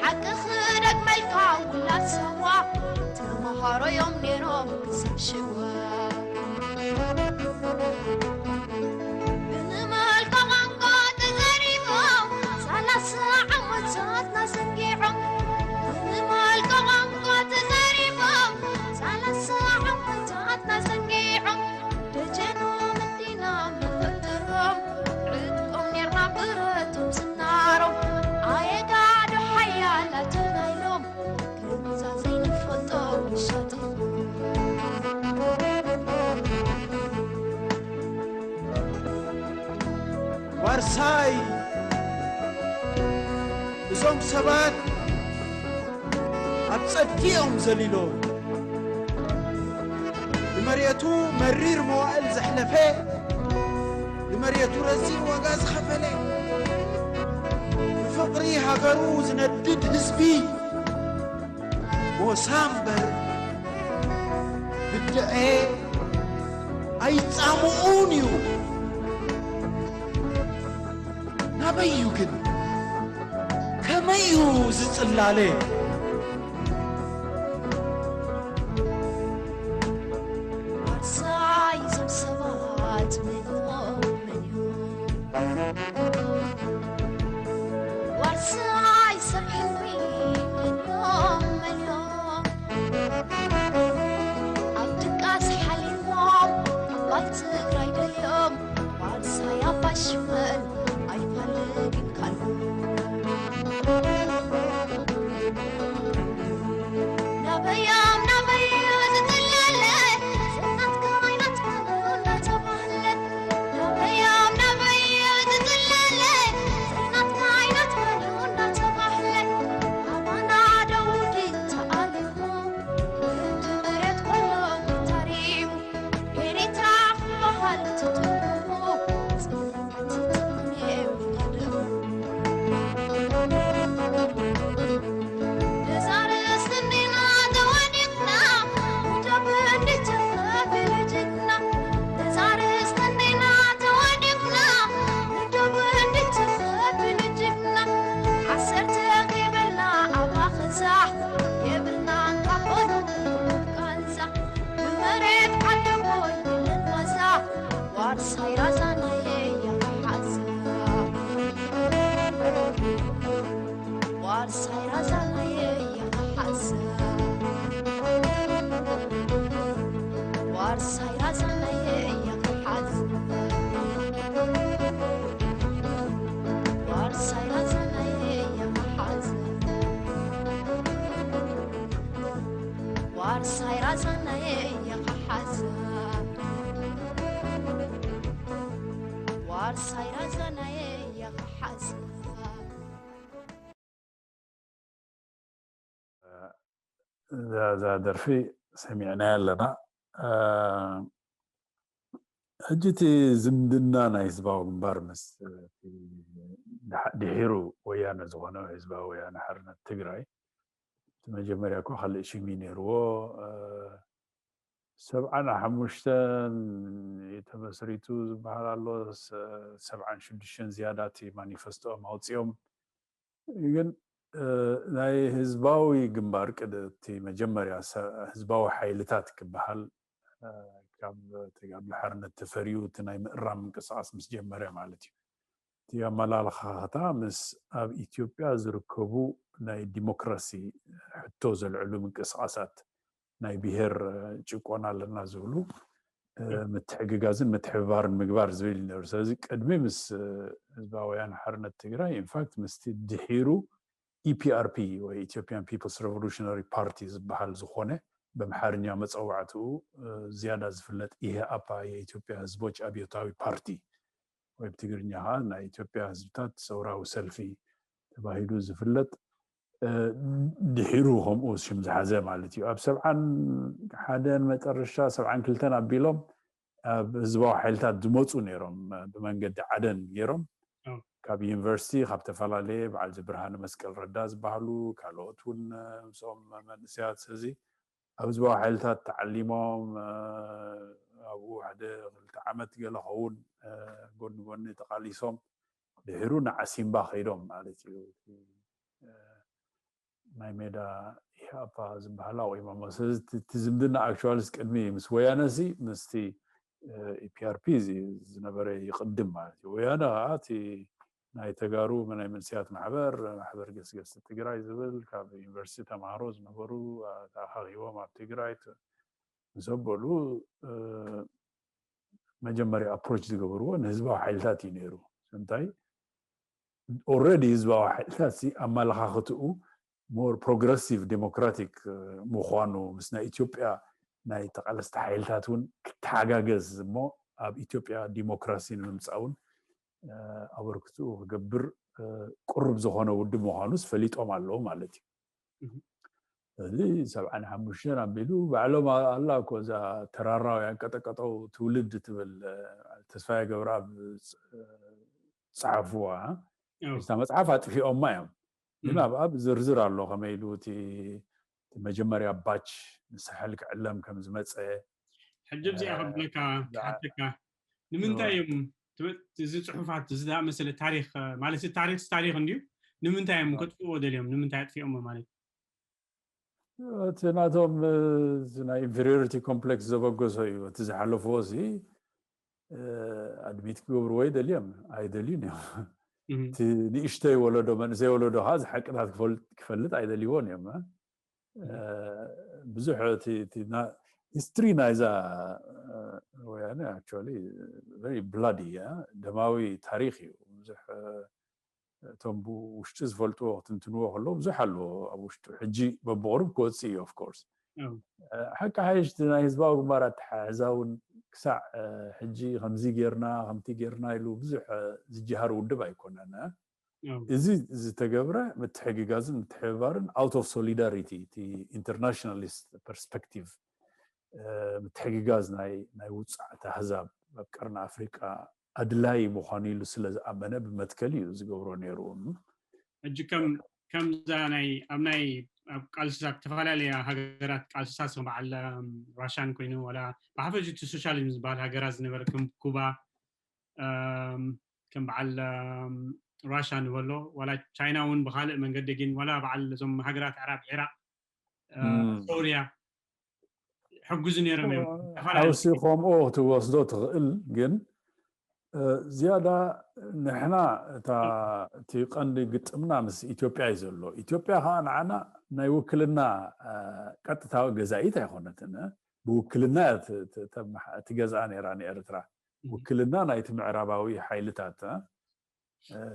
ሓቂ ክደግመልካ ውላድ ሳዋ፣ ተምሃሮ እዮም ነይሮም ክሳብ ሽዋ። ብንመልካ ቋንቋ ተዘሪቦም፣ ሰላሳ ዓመታትና ዘንጊዖም። ብንመልካ ቋንቋ ተዘሪቦም፣ ሰላሳ ዓመታትና ዘንጊዖም። ደጀኖም እንዲና መፈጠሮም፣ ዕጥቆም ኔርና ብረቶም ዝናሮም። ኣየጋዶ ሓያላት ናይሎም፣ ከምዛ ዘይንፈልጦ ውሻጢ። ዋርሳይ እዞም ሰባት ኣብ ጸድፊ እዮም ዘሊሎም። ንመሬቱ መሪር መዋእል ዘሕለፈ፣ ንመሬቱ ረዚን ዋጋ ዝኸፈለ፣ ብፍቕሪ ሃገሩ ዝነድድ ህዝቢ፣ ሞሳ እምበር ብድዐ ኣይጻምኡን እዩ። ናበይ እዩ ግን? ከመይ እዩ ዝጽላለ? ዋርሳይ እዞም ሰባት መን እዮም፣ መን እዮም? ዋርሳይ ሰብ ሕልሚ መን እዮም፣ መን እዮም? ኣብ ድቃስ ሓሊሞም ዓባይ ትግራይ ደልዮም፣ ዋርሳይ ኣባሽመል ኣይፋለግን ካልዮም። ናበዮም ናበዮ ዝጥለለ፣ ናትካ ኣይናትካ እናተባህለ። ናበዮም ናበዮ ዝጥለለ፣ ናትካ ኣይናትካ እናተባህለ። ኣባና ደው ድተኣሊሙ፣ እቲ መሬት ቆሎ ተታሪሙ። ኤሪትራ ክበሃል ትጥልሙ፣ ጽንዓት ትጥልሙ። እዛ ርእሲ እንዲና ተወዲቕና፣ ንደብ እንድትረፍ ልጅና። እዛ ርእሲ እንዲና ተወዲቕና፣ ንደብ እንድትረፍ ልጅና። ዓሰርተ ከይበልና ኣብ ኣኽዛ፣ የብልናን ካብ ኦሮሞ ቃንዛ። ብመሬት ዓደቦይ ልንመዛ፣ ዋርሳይ ራዛናየ ያሓዛ። ዋርሳይ ራዛናየ ያሓዛ። ዋርሳይ ራዛናየ ያሓዛ። ዋርሳይ ራዛናየ ያሓዛ። ዋርሳይ ራዛናየ ያሓዛ። ዋርሳይ ራዛናየ ያሓዛ። እዛ እዛ ደርፊ ሰሚዕናያ ኣለና። እ፣ ሕጂ እቲ ዝምድና ናይ ህዝባዊ ግንባር ምስ እቲ ድሓ-፣ ድሒሩ ወያነ ዝኾነ ህዝባዊ ወያነ ሓርነት ትግራይ፣ እቲ መጀመርያ እኮ ካልእ ሽም እዩ ነይርዎ። እ፣ ሰብዓን ሓሙሽተን እዩ ተመስሪቱ ዝበሃል ኣሎ። ሰ-፣ ሰብዓን ሽዱሽተን ዝያዳ እቲ ማኒፈስቶኦም ኣውፂኦም። ግን፣ እ፣ ናይ ህዝባዊ ግንባር ቅድ-፣ እቲ መጀመርያ ሰ-፣ ህዝባዊ ሓይልታት ክበሃል፣ እ፣ ካብ ተጋድሎ ሓርነት ተፈርዩ እቲ ናይ ምእራም ምንቅስቃስ ምስ ጀመረ ማለት እዩ። እቲ ኣመላልኻታ ምስ ኣብ ኢትዮጵያ ዝርከቡ ናይ ዲሞክራሲ ሕቶ ዘልዕሉ ምንቅስቃሳት ናይ ብሄር ጭቆና ኣለና ዝብሉ ምትሕግጋዝን ምትሕብባርን ምግባር ዝብል ነሩ። ስለዚ ቅድሚ ምስ ህዝባውያን ሓርነት ትግራይ ኢንፋክት ምስቲ ድሒሩ ኢፒኣርፒ ወይ ኢትዮጵያን ፒፕልስ ሬቮሉሽነሪ ፓርቲ ዝበሃል ዝኾነ ብኣምሓርኛ መፀዋዕትኡ ዝያዳ ዝፍለጥ ኢህኣፓ የኢትዮጵያ ህዝቦች ኣብዮታዊ ፓርቲ ወይ ብትግርኛ ከዓ ናይ ኢትዮጵያ ህዝብታት ሰውራዊ ሰልፊ ተባሂሉ ዝፍለጥ ድሒሩ ከምኡ ሽም ዝሓዘ ማለት እዩ። ኣብ ሰብዓን ሓደን መጨረሻ ሰብዓን ክልተን ኣቢሎም ኣብ ህዝባዊ ሓይልታት ዝመፁ ነይሮም ብመንገዲ ዓደን ገይሮም ካብ ዩኒቨርሲቲ ካብ ዝተፈላለየ በዓል ብርሃነ መስቀል ረዳ ዝበሃሉ ካልኦት እውን ምስኦም መንእሰያት እዚ ኣብ ህዝባዊ ሓይልታት ተዓሊሞም ኣብኡ ሓደ ክልተ ዓመት ገለ ኸውን ጎኒ ጎኒ ተቃሊሶም ድሕሩ ንዓሲምባ ከይዶም ማለት እዩ። ናይ ሜዳ ኢህኣፓ ዝበሃል ኣቑሞሞ። ስለዚ እቲ ዝምድና ኣክቹዋልስ ቅድሚ ምስ ወያነ ሲ ምስቲ ኢፒኣርፒ ዝነበረ ይቕድም ማለት እዩ። ወያነ ከዓ እቲ ናይ ተጋሩ ናይ መንስያት ማሕበር ማሕበር ገስገስቲ ትግራይ ዝብል ካብ ዩኒቨርሲቲ ተምሃሮ ዝነበሩ ተኣኻኺቦም ኣብ ትግራይ ዘበሉ መጀመርያ ኣፕሮች ዝገበርዎ ንህዝባዊ ሓይልታት እዩ ነይሩ። እንታይ ኦረዲ ህዝባዊ ሓይልታት ኣመለኻኽትኡ ሞር ፕሮግረሲቭ ዴሞክራቲክ ምዃኑ ምስ ናይ ኢትዮጵያ ናይ ተቃለስቲ ሓይልታት እውን ክተሓጋገዝ እሞ ኣብ ኢትዮጵያ ዲሞክራሲ ንምምፃእ እውን ኣበርክትኡ ክገብር ቅሩብ ዝኾነ ውድብ ምዃኑስ ፈሊጦም ኣለዉ ማለት እዩ። እዚ ሰብዓን ሓሙሽተን ኣቢሉ ባዕሎም ኣላ እኮ እዛ ተራራው ያንቀጠቀጠው ትውልድ ትብል ተስፋዬ ገብረኣብ ዝፀሓፍዋ እታ መፅሓፍ ኣጥፊኦማ እዮም። ግን ኣብኣ ብዝርዝር ኣሎ ከመይ ኢሉ እቲ መጀመርያ ባች ንሳሕል ክዕለም ከም ዝመፀ ሕጂ ኣብዚኣ ከብለካ ክሓተካ ንምንታይ እዮም እዚ ፅሑፋት እዚ ዝኣመሰለ ታሪክ ማለት ታሪክ ታሪክ እንድዩ ንምንታይ እዮም ከጥፍዎ ደልዮም ንምንታይ ኣጥፊኦሞ ማለት እቲ ናቶም ናይ ኢንፌሪዮሪቲ ኮምፕሌክስ ዘበገሶ እዩ። እቲ ዝሓለፍዎ ሲ ኣድሚት ክገብርዎ ኣይደልዮም ኣይደልዩን እዮም። እቲ ንእሽተይ ወለዶ መንእሰይ ወለዶ ከዓ ዝሓቅታት ክፈልጥ ኣይደልይዎን እዮም። ብዙሕ ሂስትሪ ናይዛ ወያነ ኣክቹዋሊ ቨሪ ብላዲ እያ፣ ደማዊ ታሪክ እዩ። ብዙሕ እቶም ብውሽጢ ዝፈልጥዎ ክትንትንዎ ከለዉ ብዙሕ ኣለዎ ኣብ ውሽጡ። ሕጂ በብቕሩብ ክወፅእ እዩ ኦፍኮርስ። ሓቂ ሓይሽ ናይ ህዝባዊ ግንባር ኣተሓሕዛ እውን ክሳዕ ሕጂ ከምዚ ጌርና ከምቲ ጌርና ኢሉ ብዙሕ ዝጀሃር ውድብ ኣይኮነን። እዚ ዝተገብረ ምትሕግጋዝን ምትሕብባርን ኣውት ኦፍ ሶሊዳሪቲ እቲ ኢንተርናሽናሊስት ፐርስፐክቲቭ ምትሕግጋዝ ናይ ውፅዓት ኣህዛብ ኣብ ቀርኒ ኣፍሪቃ ኣድላይ ምዃኑ ኢሉ ስለ ዝኣመነ ብመትከል እዩ ዝገብሮ ነይሩ። ሕጂ ከም ከምዛ ናይ ኣብ ናይ ኣብ ቃልስታት ዝተፈላለያ ሃገራት ቃልስታት ከም በዓል ራሻን ኮይኑ ዋላ ብሓፈጅ እቲ ሶሻሊዝም ዝበሃል ሃገራት ዝነበረ ከም ኩባ ከም በዓል ራሻ ንበሎ ዋላ ቻይና እውን ብካልእ መንገዲ ግን ዋላ በዓል እዞም ሃገራት ኣዕራብ ዒራቅ ሶርያ ሕጉዙ ነይሮም እዮም። ሓውሲ ከምኡ ክትወስዶ ትኽእል ግን ዝያዳ ንሕና እታ እቲ ቀንዲ ግጥምና ምስ ኢትዮጵያ እዩ ዘሎ። ኢትዮጵያ ከዓ ንዓና ናይ ውክልና ቀጥታዊ ገዛኢት ኣይኮነትን። ብውክልና ትገዝኣ ነይራ ንኤርትራ። ውክልና ናይቲ ምዕራባዊ ሓይልታት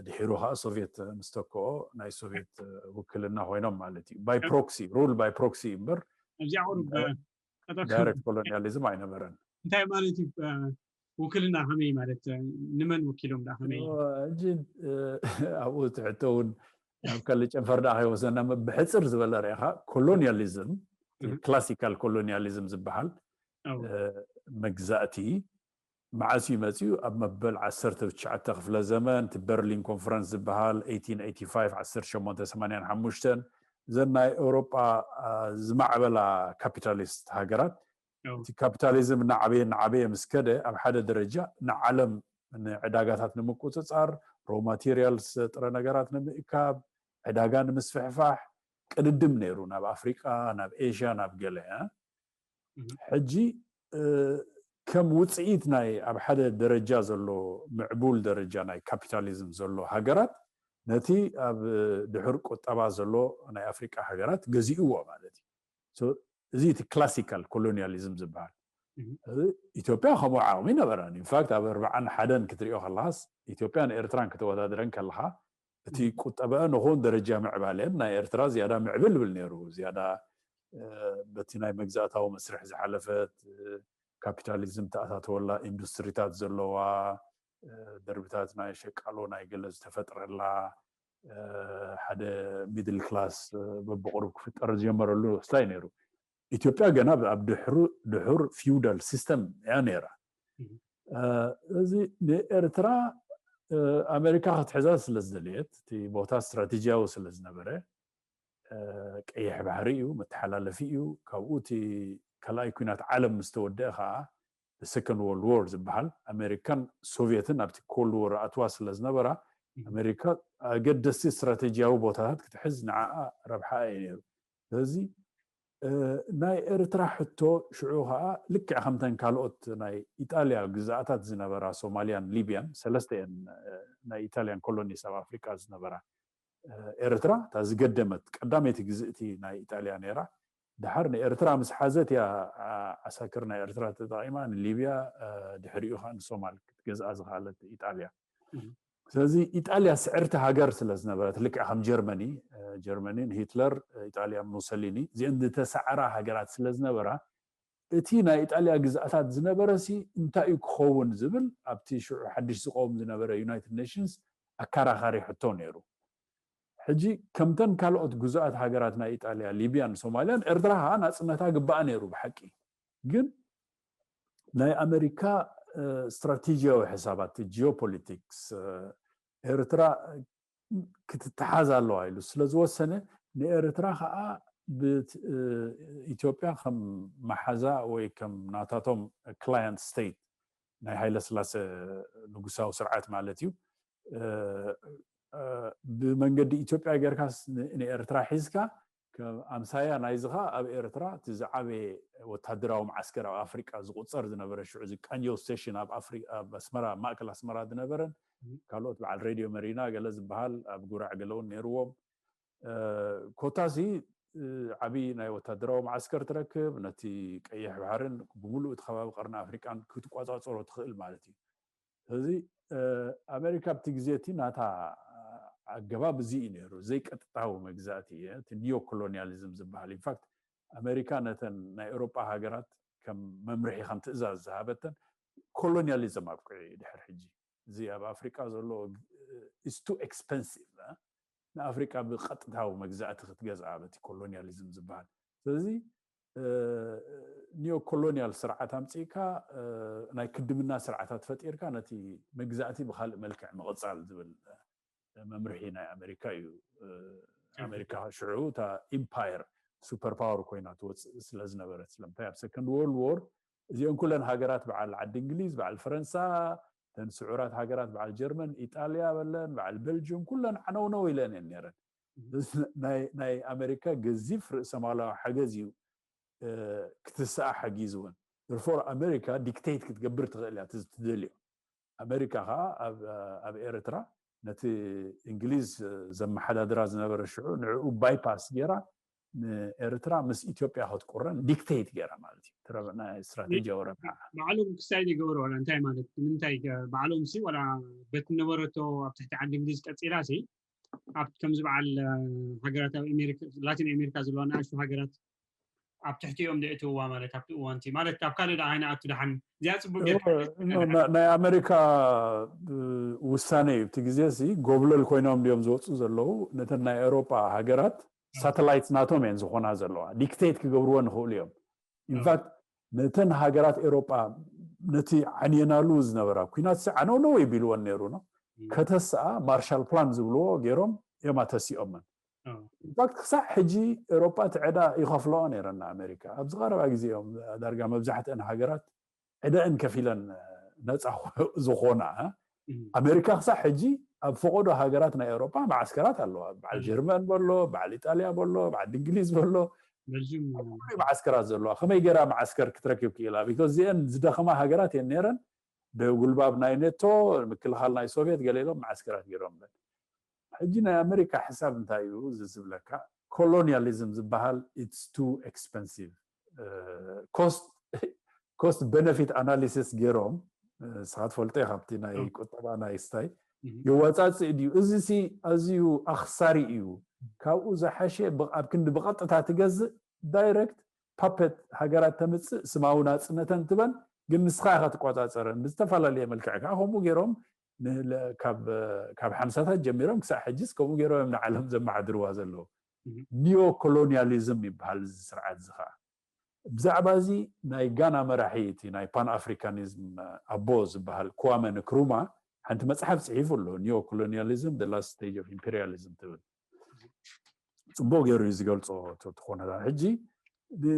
ድሒሩ ከዓ ሶቪየት ምስ ተክኦ ናይ ሶቪየት ውክልና ኮይኖም ማለት እዩ። ባይ ፕሮክሲ ሩል ባይ ፕሮክሲ እምበር ዳይሬክት ኮሎኒያሊዝም ኣይነበረን። እንታይ ማለት እዩ ውክልና ከመይ ማለት ንመን ወኪሎም ዳ ከመይ? ሕጂ ኣብኡ ትሕቶ እውን ናብ ካልእ ጨንፈር ዳ ከይወሰና ብሕፅር ዝበለ ርኢኻ ኮሎኒያሊዝም ክላሲካል ኮሎኒያሊዝም ዝበሃል መግዛእቲ መዓስ እዩ መፅኡ? ኣብ መበል ዓሰርተ ትሽዓተ ክፍለ ዘመን እቲ በርሊን ኮንፈረንስ ዝበሃል ኣሽተ ሰማንያን ሓሙሽተን እዘን ናይ ኤውሮጳ ዝማዕበላ ካፒታሊስት ሃገራት እቲ ካፒታሊዝም እናዓበየ እናዓበየ ምስ ከደ ኣብ ሓደ ደረጃ ንዓለም ንዕዳጋታት ንምቁፅፃር ሮ ማቴሪያልስ ጥረ ነገራት ንምእካብ ዕዳጋ ንምስፍሕፋሕ ቅድድም ነይሩ ናብ ኣፍሪቃ ናብ ኤሽያ ናብ ገለ ሕጂ ከም ውፅኢት ናይ ኣብ ሓደ ደረጃ ዘሎ ምዕቡል ደረጃ ናይ ካፒታሊዝም ዘሎ ሃገራት ነቲ ኣብ ድሑር ቁጠባ ዘሎ ናይ ኣፍሪቃ ሃገራት ገዚእዎ ማለት እዩ። እዚ እቲ classical colonialism ዝበሃል። ኢትዮጵያ ከምኡ ዓቕሚ ነበራን። ኢንፋክት ኣብ ኣርባዓን ሓደን ክትሪኦ ከለኻስ ኢትዮጵያን ኤርትራን ክትወዳድረን ከለኻ እቲ ቁጠበአን ንኹን ደረጃ ምዕባለን ናይ ኤርትራ ዝያዳ ምዕብል ብል ነይሩ። ዝያዳ በቲ ናይ መግዛእታዊ መስርሕ ዝሓለፈት፣ ካፒታሊዝም ተኣታተወላ፣ ኢንዱስትሪታት ዘለዋ፣ ደርብታት ናይ ሸቃሎ ናይ ገለ ዝተፈጥረላ፣ ሓደ ሚድል ክላስ በብቕሩብ ክፍጠር ዝጀመረሉ ስታይ ነይሩ። ኢትዮጵያ ገና ኣብ ድሕሩ ድሑር ፊውዳል ሲስተም እያ ነይራ። እዚ ንኤርትራ ኣሜሪካ ክትሕዛ ስለ ዝደለየት፣ እቲ ቦታ ስትራቴጂያዊ ስለ ዝነበረ፣ ቀይሕ ባሕሪ እዩ፣ መተሓላለፊ እዩ። ካብኡ እቲ ካልኣይ ኩናት ዓለም ምስ ተወደአ ከዓ ሰኮንድ ወርልድ ዎር ዝበሃል፣ ኣሜሪካን ሶቪየትን ኣብቲ ኮልድ ዎር ኣትዋ ስለ ዝነበራ፣ ኣሜሪካ ኣገደስቲ ስትራቴጂያዊ ቦታታት ክትሕዝ ንዓኣ ረብሓ እዩ ነይሩ። ስለዚ ናይ ኤርትራ ሕቶ ሽዑ ከዓ ልክዕ ከምተን ካልኦት ናይ ኢጣልያ ግዛኣታት ዝነበራ፣ ሶማልያን ሊብያን፣ ሰለስተ እየን ናይ ኢጣልያን ኮሎኒስ ኣብ ኣፍሪቃ ዝነበራ። ኤርትራ እታ ዝገደመት ቀዳመይቲ ግዝእቲ ናይ ኢጣልያ ነይራ። ድሓር ንኤርትራ ምስ ሓዘት እያ ዓሳክር ናይ ኤርትራ ተጠቒማ ንሊብያ፣ ድሕሪኡ ከዓ ንሶማል ክትገዝኣ ዝኸኣለት ኢጣልያ። ስለዚ ኢጣልያ ስዕርቲ ሃገር ስለ ዝነበረት፣ ልክዕ ከም ጀርመኒ፣ ጀርመኒ ንሂትለር፣ ኢጣልያ ሙሰሊኒ፣ እዚአን ዝተሰዓራ ሃገራት ስለ ዝነበራ፣ እቲ ናይ ኢጣልያ ግዝኣታት ዝነበረ ሲ እንታይ እዩ ክኸውን ዝብል ኣብቲ ሽዑ ሓድሽ ዝቀውም ዝነበረ ዩናይትድ ኔሽንስ ኣከራኻሪ ሕቶ ነይሩ። ሕጂ ከምተን ካልኦት ግዙኣት ሃገራት ናይ ኢጣልያ፣ ሊብያን ሶማልያን፣ ኤርትራ ከዓ ናጽነታ ግባኣ ነይሩ ብሓቂ። ግን ናይ ኣሜሪካ ስትራቴጂያዊ ሕሳባት፣ ጂኦፖሊቲክስ፣ ኤርትራ ክትተሓዝ ኣለዋ ኢሉ ስለ ዝወሰነ፣ ንኤርትራ ከዓ ብኢትዮጵያ ከም መሓዛ ወይ ከም ናታቶም ክላየንት ስቴት፣ ናይ ሃይለ ስላሴ ንጉሳዊ ስርዓት ማለት እዩ፣ ብመንገዲ ኢትዮጵያ ጌርካስ ንኤርትራ ሒዝካ፣ ከም ኣምሳያ ናይዚ ኸኣ ኣብ ኤርትራ እቲ ዝዓበየ ወታደራዊ መዓስከር ኣብ ኣፍሪቃ ዝቑጸር ዝነበረ፣ ሽዑ እዚ ቃንጆ ስቴሽን ኣብ ኣፍሪ-፣ ኣብ ኣስመራ፣ ኣብ ማእከል ኣስመራ ዝነበረን፣ ካልኦት በዓል ሬድዮ መሪና ገለ ዝበሃል ኣብ ጉራዕ ገለ እውን ነይርዎም። ኮታሲ ዓብዪ ናይ ወታደራዊ መዓስከር ትረክብ፣ ነቲ ቀይሕ ባሕርን ብምሉእ እቲ ከባቢ ቀርኒ ኣፍሪቃን ክትቆጻጸሮ ትኽእል ማለት እዩ። ስለዚ ኣሜሪካ ኣብቲ ግዜ እቲ ናታ ኣገባብ እዚ እዩ ነይሩ፣ ዘይቀጥታዊ መግዛእቲ እዩ፣ እቲ ኒዮ ኮሎኒያሊዝም ዝበሃል። ኢንፋክት ኣሜሪካ ነተን ናይ ኤውሮጳ ሃገራት ከም መምርሒ፣ ከም ትእዛዝ ዝሃበተን፣ ኮሎኒያሊዝም ኣብቅዑ እዩ ድሕር ሕጂ። እዚ ኣብ ኣፍሪቃ ዘሎ is too expensive፣ ንኣፍሪቃ ብቐጥታዊ መግዛእቲ ክትገዝኣ በቲ ኮሎኒያሊዝም ዝበሃል። ስለዚ ኒዮ ኮሎኒያል ስርዓት ኣምፂእካ፣ ናይ ክድምና ስርዓታት ፈጢርካ ነቲ መግዛእቲ ብካልእ መልክዕ ምቕፃል ዝብል መምርሒ ናይ ኣሜሪካ እዩ። ኣሜሪካ ሽዑ እታ ኢምፓየር፣ ሱፐር ፓወር ኮይና ትወፅእ ስለ ዝነበረት፣ ስለምንታይ ኣብ ሰኮንድ ወርልድ ዎር እዚአን ኩለን ሃገራት፣ በዓል ዓዲ እንግሊዝ፣ በዓል ፈረንሳ፣ እተን ስዑራት ሃገራት፣ በዓል ጀርመን፣ ኢጣልያ በለን፣ በዓል ቤልጅዩም፣ ኩለን ዓነውነው ኢለን እየን ነይረን። ናይ ኣሜሪካ ገዚፍ ርእሰማላዊ ሓገዝ እዩ ክትስኣ ሓጊዝወን። ርፎር ኣሜሪካ ዲክቴት ክትገብር ትኽእል እያ ትደልዮ። ኣሜሪካ ከዓ ኣብ ኤርትራ ነቲ እንግሊዝ ዘመሓዳድራ ዝነበረ ሽዑ ንዕኡ ባይፓስ ገይራ ንኤርትራ ምስ ኢትዮጵያ ክትቁረን ዲክቴት ገይራ ማለት እዩ። ናይ ስትራቴጂያዊ ረብሓ። ባዕሎም ክሳይ ዘይገበሩ ዋላ እንታይ ማለት ንምንታይ ባዕሎም ሲ ዋላ በቲ ነበረቶ ኣብ ትሕቲ ዓዲ እንግሊዝ ቀፂላ ሲ ኣብ ከምዚ በዓል ሃገራት ኣብ ላቲን ኣሜሪካ ዘለዋ ንኣሽቱ ሃገራት ኣብ ትሕቲኦም ዶ እትውዋ ማለት ኣብቲ እዋንቲ ማለት ካብ ካልእ ደኣ ኣይንኣቱ ደሓን እዚኣ ፅቡቅ ጌርካ ናይ ኣሜሪካ ውሳነ እዩ። እቲ ግዜ ሲ ጎብለል ኮይኖም ድዮም ዝወፁ ዘለዉ? ነተን ናይ ኤውሮጳ ሃገራት ሳተላይት ናቶም እየን ዝኾና ዘለዋ። ዲክቴት ክገብርዎ ንኽእሉ እዮም። ኢንፋክት ነተን ሃገራት ኤውሮጳ ነቲ ዓንየናሉ ዝነበራ ኩናት ሲ ዓነውነው ይቢልወን ነይሩ ነው። ከተስኣ ማርሻል ፕላን ዝብልዎ ገይሮም እዮም ኣተሲኦመን። ኢንፋክት ክሳዕ ሕጂ ኤውሮጳ እቲ ዕዳ ይኸፍለኦ ነይረን ንኣሜሪካ። ኣብዚ ቀረባ ግዜ እዮም ዳርጋ መብዛሕትአን ሃገራት ዕዳእን ከፊለን ነፃ ዝኾና። ኣሜሪካ ክሳዕ ሕጂ ኣብ ፈቐዶ ሃገራት ናይ ኤውሮጳ መዓስከራት ኣለዋ። በዓል ጀርመን በሎ፣ በዓል ኢጣልያ በሎ፣ በዓል እንግሊዝ በሎ፣ መዓስከራት ዘለዋ። ከመይ ገይራ መዓስከር ክትረክብ ክኢላ? ቢኮዝ እዚአን ዝደኸማ ሃገራት እየን ነይረን። ብጉልባብ ናይ ኔቶ፣ ምክልኻል ናይ ሶቪየት ገለ ኢሎም መዓስከራት ገይሮም። ሕጂ ናይ ኣሜሪካ ሕሳብ እንታይ እዩ ዝብለካ? ኮሎኒያሊዝም ዝበሃል it's too expensive። ኮስት ኮስት ቤነፊት ኣናሊሲስ ገይሮም፣ ንስኻ ትፈልጦ ኢኻ፣ ካብቲ ናይ ቁጠባ ናይ ስታይ የዋፃፅእ ድዩ፣ እዚ ሲ ኣዝዩ ኣኽሳሪ እዩ፣ ካብኡ ዝሓሸ ኣብ ክንዲ ብቐጥታ ትገዝእ ዳይረክት ፓፐት ሃገራት ተምፅእ፣ ስማዊ ናፅነተን ትበን፣ ግን ንስኻ ኢኻ ትቆፃፀረን፣ ብዝተፈላለየ መልክዕ ከዓ ከምኡ ገይሮም ካብ ሓምሳታት ጀሚሮም ክሳብ ሕጅስ ከምኡ ገይሮም እዮም ንዓለም ዘመሓድርዋ ዘለዉ። ኒዮ ኮሎኒያሊዝም ይበሃል እዚ ስርዓት እዚ ከዓ። ብዛዕባ እዚ ናይ ጋና መራሒ፣ እቲ ናይ ፓን ኣፍሪካኒዝም ኣቦ ዝበሃል ክዋመ ንክሩማ ሓንቲ መፅሓፍ ፅሒፉ ኣሎ፣ ኒዮ ኮሎኒያሊዝም the last stage of imperialism ትብል። ፅቡቅ ገይሩ እዩ ዝገልፆ እቲ ኩነታት። ሕጂ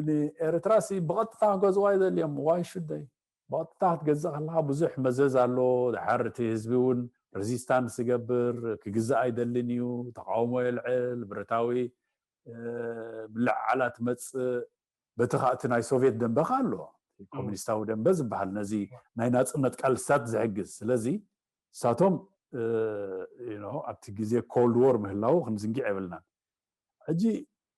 ንኤርትራ ሲ ብቐጥታ ክገዝዋ ይደልዮም፣ ዋይ ሹደይ? ብቐጥታ ክትገዝእ ከለካ ብዙሕ መዘዝ ኣሎ። ድሓር እቲ ህዝቢ እውን ሬዚስታንስ ይገብር፣ ክግዛእ ኣይደልን እዩ፣ ተቃውሞ የልዕል፣ ብረታዊ ምልዕዓላ ትመፅእ። በቲ ከዓ እቲ ናይ ሶቪየት ደንበ ከዓ ኣሎ፣ ኮሚኒስታዊ ደንበ ዝበሃል ነዚ ናይ ናፅነት ቃልስታት ዝሕግዝ። ስለዚ ንሳቶም ኣብቲ ግዜ ኮልድ ዎር ምህላው ክንዝንጊዕ የብልናን። ሕጂ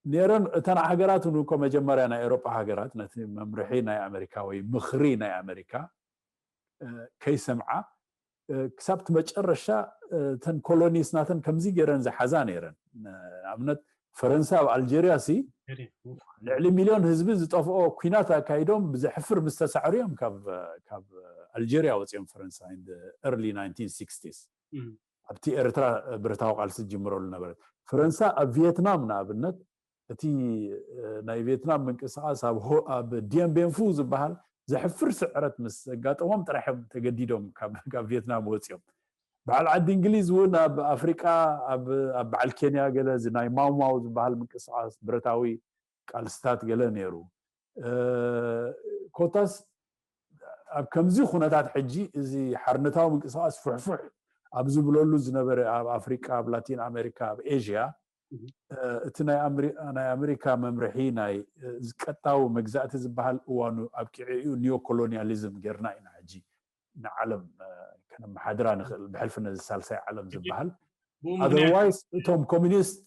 ነረን እተን ሃገራት እውን እኮ መጀመርያ ናይ ኤሮጳ ሃገራት ነቲ መምርሒ ናይ ኣሜሪካ ወይ ምኽሪ ናይ ኣሜሪካ ከይሰምዓ ክሳብ እቲ መጨረሻ እተን ኮሎኒስ ናተን ከምዚ ገይረን ዝሓዛ ነይረን። ንኣብነት ፈረንሳ ኣብ ኣልጀርያ ሲ ልዕሊ ሚልዮን ህዝቢ ዝጠፍኦ ኩናት ኣካይዶም ብዘሕፍር ምስ ተሳዕሩ እዮም ካብ ኣልጀርያ ወፂኦም ፈረንሳ in the early nineteen sixties። ኣብቲ ኤርትራ ብረታዊ ቃልሲ ዝጅምረሉ ነበረት። ፈረንሳ ኣብ ቪየትናም ንኣብነት እቲ ናይ ቪየትናም ምንቅስቃስ ኣብ ዲየምቤንፉ ዝበሃል ዘሕፍር ስዕረት ምስ ዘጋጠሞም ጥራሕ እዮም ተገዲዶም ካብ ቪየትናም ወፂኦም። በዓል ዓዲ እንግሊዝ እውን ኣብ ኣፍሪቃ ኣብ በዓል ኬንያ ገለ ናይ ማውማው ዝበሃል ምንቅስቃስ ብረታዊ ቃልስታት ገለ ነይሩ። ኮታስ ኣብ ከምዚ ኩነታት ሕጂ እዚ ሓርነታዊ ምንቅስቃስ ፍሕፉሕ ኣብ ዝብለሉ ዝነበረ ኣብ ኣፍሪቃ፣ ኣብ ላቲን ኣሜሪካ፣ ኣብ ኤዥያ እቲ ናይ ኣሜሪካ መምርሒ ናይ ቀጥታዊ መግዛእቲ ዝበሃል እዋኑ ኣብቂዑ እዩ። ኒዮ ኮሎኒያሊዝም ጌርና ኢና ሕጂ ንዓለም ከነመሓድራ ንኽእል ብሕልፊ ነዚ ሳልሳይ ዓለም ዝበሃል። ኣዘርዋይስ እቶም ኮሚኒስት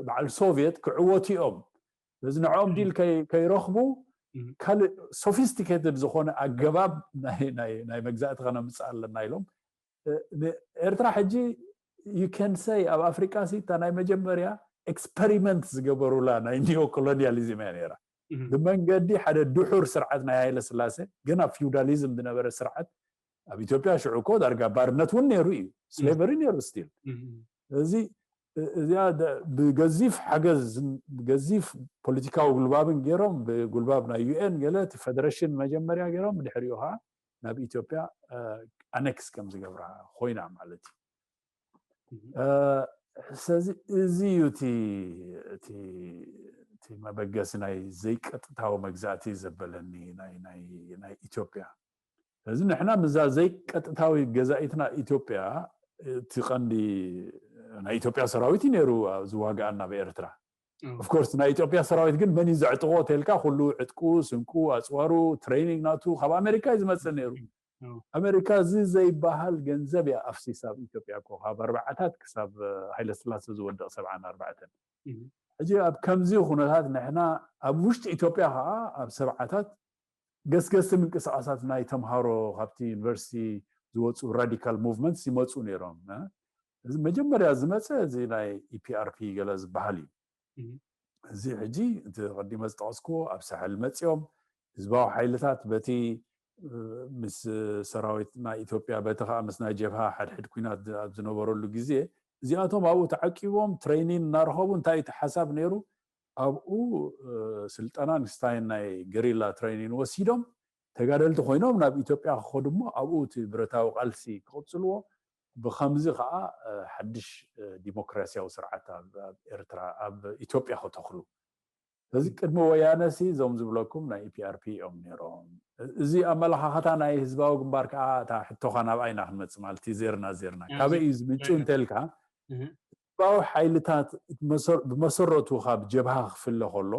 በዓል ሶቪየት ክዕወቱ እዮም። በዚ ንዕኦም ዲል ከይረኽቡ ካልእ ሶፊስቲኬትድ ዝኾነ ኣገባብ ናይ መግዛእቲ ከነምፅእ ኣለና ኢሎም። ኤርትራ ሕጂ you can say ኣብ ኣፍሪቃ ሲ እታ ናይ መጀመርያ ኤክስፐሪመንት ዝገበሩላ ናይ ኒዮ ኮሎኒያሊዝም እያ ነይራ። ብመንገዲ ሓደ ድሑር ስርዓት ናይ ሃይለ ስላሴ ግን ኣብ ፊውዳሊዝም ዝነበረ ስርዓት ኣብ ኢትዮጵያ ሽዑ እኮ ዳርጋ ባርነት እውን ነይሩ እዩ፣ ስሌቨሪ ነይሩ ስቲል። እዚ እዚኣ ብገዚፍ ሓገዝ ብገዚፍ ፖለቲካዊ ጉልባብን ገይሮም ብጉልባብ ናይ ዩኤን ገለ እቲ ፌደሬሽን መጀመርያ ገይሮም ብድሕሪኡ ከዓ ናብ ኢትዮጵያ ኣነክስ ከም ዝገብራ ኮይና ማለት እዩ። ስለዚ እዚ እዩ እቲ መበገሲ ናይ ዘይቀጥታዊ መግዛእቲ ዘበለኒ ናይ ኢትዮጵያ። ስለዚ ንሕና ምዛ ዘይቀጥታዊ ገዛኢትና ኢትዮጵያ እቲ ቀንዲ ናይ ኢትዮጵያ ሰራዊት እዩ ነይሩ ዝዋግኣና ብኤርትራ። ኦፍኮርስ ናይ ኢትዮጵያ ሰራዊት ግን መን እዩ ዘዕጥቆ ተልካ ኩሉ ዕጥቁ፣ ስንቁ፣ ኣፅዋሩ፣ ትሬኒንግ ናቱ ካብ ኣሜሪካ እዩ ዝመፅእ ነይሩ። ኣሜሪካ እዚ ዘይበሃል ገንዘብ እያ ኣፍሲሳ ኣብ ኢትዮጵያ እኮ ካብ ኣርባዓታት ክሳብ ሃይለስላሴ ዝወድቕ ሰብዓን ኣርባዕተን። ሕጂ ኣብ ከምዚ ኩነታት ንሕና ኣብ ውሽጢ ኢትዮጵያ ከዓ ኣብ ሰብዓታት ገስገስቲ ምንቅስቃሳት ናይ ተምሃሮ ካብቲ ዩኒቨርሲቲ ዝወፁ ራዲካል ሙቭመንትስ ይመፁ ነይሮም። እዚ መጀመርያ ዝመፀ እዚ ናይ ኢፒኣርፒ ገለ ዝበሃል እዩ። እዚ ሕጂ እቲ ቀዲመ ዝጠቐስክዎ ኣብ ሳሕል መፂኦም ህዝባዊ ሓይልታት በቲ ምስ ሰራዊት ናይ ኢትዮጵያ በቲ ከዓ ምስ ናይ ጀብሃ ሓድሕድ ኩናት ኣብ ዝነበረሉ ግዜ እዚኣቶም ኣብኡ ተዓቂቦም ትሬኒን እናረኸቡ እንታይ እቲ ሓሳብ ነይሩ ኣብኡ ስልጠና ንስታይን ናይ ገሪላ ትሬኒን ወሲዶም ተጋደልቲ ኮይኖም ናብ ኢትዮጵያ ክኸዱ እሞ ኣብኡ እቲ ብረታዊ ቃልሲ ክቕፅልዎ ብከምዚ ከዓ ሓድሽ ዲሞክራሲያዊ ስርዓት ኣብ ኤርትራ ኣብ ኢትዮጵያ ከተኽሉ። ስለዚ ቅድሚ ወያነ ሲ እዞም ዝብለኩም ናይ ኢፒኣርፒ እዮም ነይሮም። እዚ ኣመለኻኸታ ናይ ህዝባዊ ግንባር ከዓ እታ ሕቶኻ ናብኣ ኢና ክንመፅእ ማለት እዩ። ዜርና ዜርና ካበይ እዩ ዝምንጩ እንተልካ ህዝባዊ ሓይልታት ብመሰረቱ ካብ ጀብሃ ክፍለ ከሎ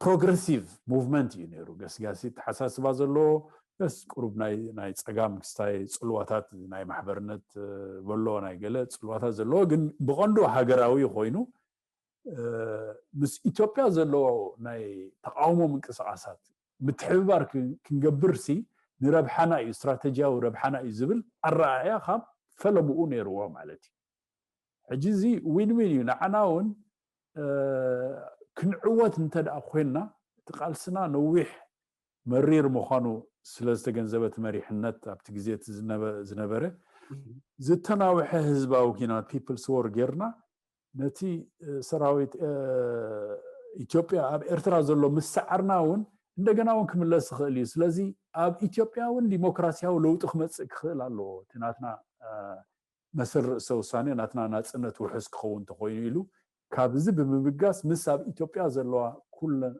ፕሮግረሲቭ ሙቭመንት እዩ ነይሩ። ገስጋሲ ተሓሳስባ ዘለዎ ስ ቁሩብ ናይ ፀጋም ክስታይ ፅልዋታት ናይ ማሕበርነት በሎ ናይ ገለ ፅልዋታት ዘለዎ ግን ብቐንዱ ሃገራዊ ኮይኑ ምስ ኢትዮጵያ ዘለዎ ናይ ተቃውሞ ምንቅስቃሳት ምትሕብባር ክንገብር ሲ ንረብሓና እዩ፣ ስትራተጂያዊ ረብሓና እዩ ዝብል ኣረኣእያ ካብ ፈለምኡ ነይርዎ ማለት እዩ። ሕጂ እዚ ዊን ዊን እዩ። ንዓና እውን ክንዕወት እንተ ደኣ ኮይንና፣ እቲ ቃልስና ነዊሕ መሪር ምዃኑ ስለ ዝተገንዘበ እቲ መሪሕነት ኣብቲ ግዜ እቲ ዝነበረ ዝተናውሐ ህዝባዊ ኪናት፣ ፒፕልስ ዎር፣ ጌርና ነቲ ሰራዊት ኢትዮጵያ ኣብ ኤርትራ ዘሎ ምስ ሰዓርና እውን እንደገና እውን ክምለስ ይኽእል እዩ። ስለዚ ኣብ ኢትዮጵያ እውን ዲሞክራሲያዊ ለውጢ ክመፅእ ክኽእል ኣለዎ። እቲ ናትና መሰል ርእሰ ውሳኔ፣ ናትና ናፅነት ውሑስ ክኸውን እንተኾይኑ ኢሉ ካብዚ ብምብጋስ ምስ ኣብ ኢትዮጵያ ዘለዋ ኩለን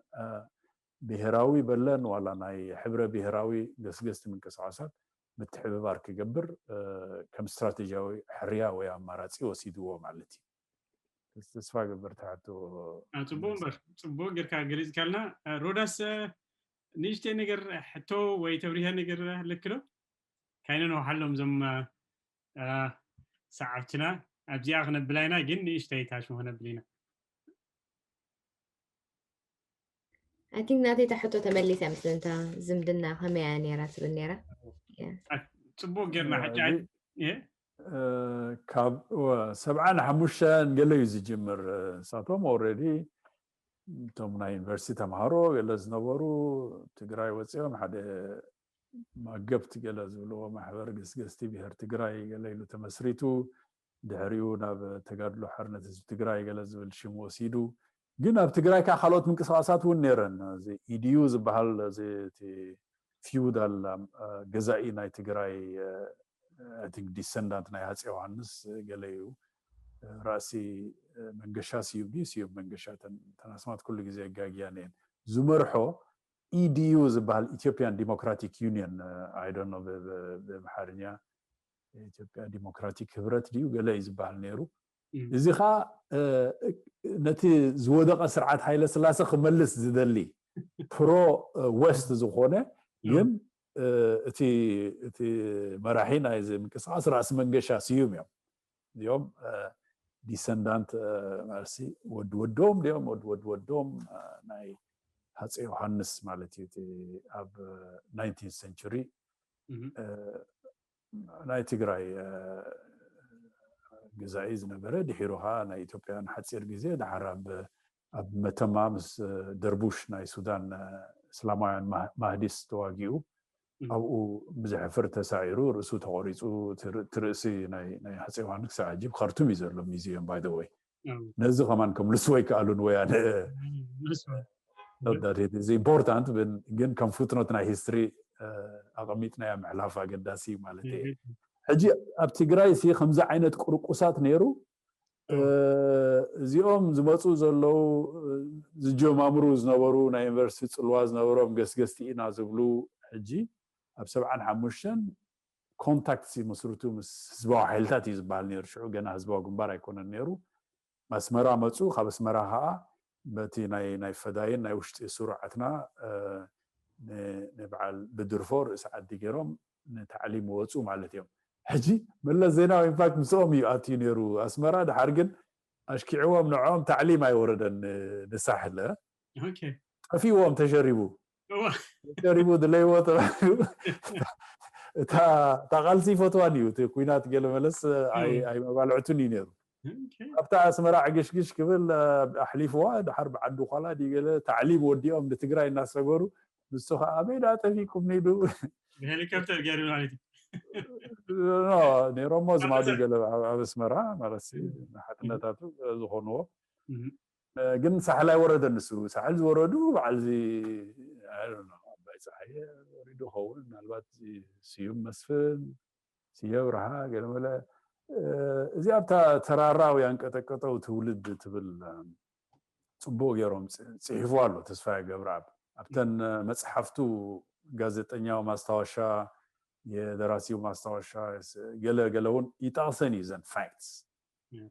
ብሄራዊ በለን ዋላ ናይ ሕብረ ብሄራዊ ገስገስቲ ምንቅስቃሳት ምትሕብባር ክገብር ከም ስትራተጂያዊ ሕርያ ወይ ኣማራፂ ወሲድዎ ማለት እዩ። ተስፋ ገብር ትሓቶ ጽቡቅ እምበር ጽቡቅ ጌርካ ገሊጽካልና። ሮዳስ ንእሽተይ ነገር ሕቶ ወይ ተብሪሃ ነገር ኣለክሎ? ካይነ ንውሓሎም እዞም ሰዓብትና ኣብዚኣ ክነብላ ኢና፣ ግን ንእሽተይ ታሽሙ ክነብል ኢና። I think ናተይ ሕቶ ተመሊሳ ምስለንታ ዝምድና ከመይ እያ ነይራ ትብል ነይራ። ጽቡቅ ጌርና ሕጂ ካብ ሰብዓን ሓሙሽተን ገለ እዩ ዝጅምር። ንሳቶም ኦልሬዲ እቶም ናይ ዩኒቨርሲቲ ተምሃሮ ገለ ዝነበሩ ትግራይ ወፂኦም ሓደ ማገብት ገለ ዝብልዎ ማሕበር ገስገስቲ ብሄር ትግራይ ገለ ኢሉ ተመስሪቱ። ድሕሪኡ ናብ ተጋድሎ ሓርነት ህዝቢ ትግራይ ገለ ዝብል ሽም ወሲዱ። ግን ኣብ ትግራይ ከዓ ካልኦት ምንቅስቃሳት እውን ነይረን። እዚ ኢዲዩ ዝበሃል እዚ እቲ ፊውዳል ገዛኢ ናይ ትግራይ ዲሰንዳንት ናይ ሃፀ ዮሃንስ ገለ እዩ። ራእሲ መንገሻ ስዩም ድዩ? ስዩም መንገሻ። ተናስማት ኩሉ ግዜ ኣጋጊያ ነየን። ዝመርሖ ኢዲዩ ዝበሃል ኢትዮጵያን ዲሞክራቲክ ዩኒየን ኣይዶኖ ብኣምሓርኛ ኢትዮጵያ ዲሞክራቲክ ህብረት ድዩ ገለ እዩ ዝበሃል ነይሩ። እዚ ከዓ ነቲ ዝወደቀ ስርዓት ሃይለ ስላሰ ክመልስ ዝደሊ ፕሮ ወስት ዝኾነ ግን እቲ መራሒ ናይዚ ምንቅስቃስ ራእሲ መንገሻ ስዩም እዮም። እዚኦም ዲሰንዳንት ማለትሲ ወዲ ወዶም ድዮም ወዲ ወዲ ወዶም ናይ ሃፀ ዮሃንስ ማለት እዩ። እቲ ኣብ ናይንቲን ሰንቹሪ ናይ ትግራይ ግዛኢ ዝነበረ፣ ድሒሩ ከዓ ናይ ኢትዮጵያ ንሓፂር ግዜ፣ ድሓር ኣብ መተማ ምስ ደርቡሽ ናይ ሱዳን እስላማውያን ማህዲስ ተዋጊኡ ኣብኡ ብዘሕፍር ተሳዒሩ ርእሱ ተቆሪፁ። እቲ ርእሲ ናይ ሃፀ ዮሃንስ ክሳብ ሕጂ ብካርቱም እዩ ዘሎ ሚዚየም ባይ ወይ። ነዚ ከማን ከምልስዎ ይከኣሉን ወያነ ኢምፖርታንት ግን ከም ፉትኖት ናይ ሂስትሪ ኣቐሚጥናያ ምሕላፍ ኣገዳሲ ማለት እዩ። ሕጂ ኣብ ትግራይ ሲ ከምዚ ዓይነት ቁርቁሳት ነይሩ። እዚኦም ዝመፁ ዘለዉ ዝጀማምሩ ዝነበሩ ናይ ዩኒቨርሲቲ ፅልዋ ዝነበሮም ገስገስቲ ኢና ዝብሉ ሕጂ ኣብ ሰብዓን ሓሙሽተን ኮንታክት ይምስርቱ ምስ ህዝባዊ ሓይልታት እዩ ዝበሃል ነይሩ። ሽዑ ገና ህዝባዊ ግንባር ኣይኮነን ነይሩ። ኣስመራ መፁ። ካብ ኣስመራ ከዓ በቲ ናይ ናይ ፈዳይን ናይ ውሽጢ ስሩዓትና ንበዓል ብድርፎ ርእሲ ዓዲ ገይሮም ንታዕሊም ወፁ ማለት እዮም። ሕጂ መለስ ዜናዊ ኢንፋክት ምስኦም እዩ ኣትዩ ነይሩ ኣስመራ። ድሓር ግን ኣሽኪዕዎም ንዕኦም ታዕሊም ኣይወረደን ንሳሕለ ጠፊዎም ተሸሪቡ ተሸሪቡ ድለይዎ ተባሂሉ። እታ ቃልሲ ይፈትዋን እዩ። እቲ ኩናት ገለ መለስ ኣይመባልዕቱን እዩ ነይሩ። ኣብታ ኣስመራ ዕግሽግሽ ክብል ኣሕሊፍዋ። ድሓር ብዓዱ ኳላ ድዩ ገለ ታዕሊም ወዲኦም ንትግራይ እናሰገሩ ንሱ ከዓ ኣበይ ደኣ ጠፊእኩም ኢሉ ብሄሊኮፕተር ገይሩ ማለት እዩ። ነይሮሞ ዝማዱ ገለ ኣብ ኣስመራ ማለት ሓትነታቱ ዝኾንዎ ግን ሳሕል ኣይወረደን። ንሱ ሳሕል ዝወረዱ በዓል እዚ ኣባይ ፀሓየ ወሪዱ ኸውን፣ ምናልባት ስዩም መስፍን፣ ስየ ብርሃ፣ ገለመለ እዚ ኣብታ ተራራው ያንቀጠቀጠው ትውልድ ትብል ፅቡቅ ገይሮም ፅሒፉ ኣሎ ተስፋዬ ገብረኣብ ኣብተን መፅሓፍቱ ጋዜጠኛው ማስታወሻ፣ የደራሲው ማስታወሻ ገለ ገለ እውን ይጠቕሰን እዩ ዘን ፋክትስ።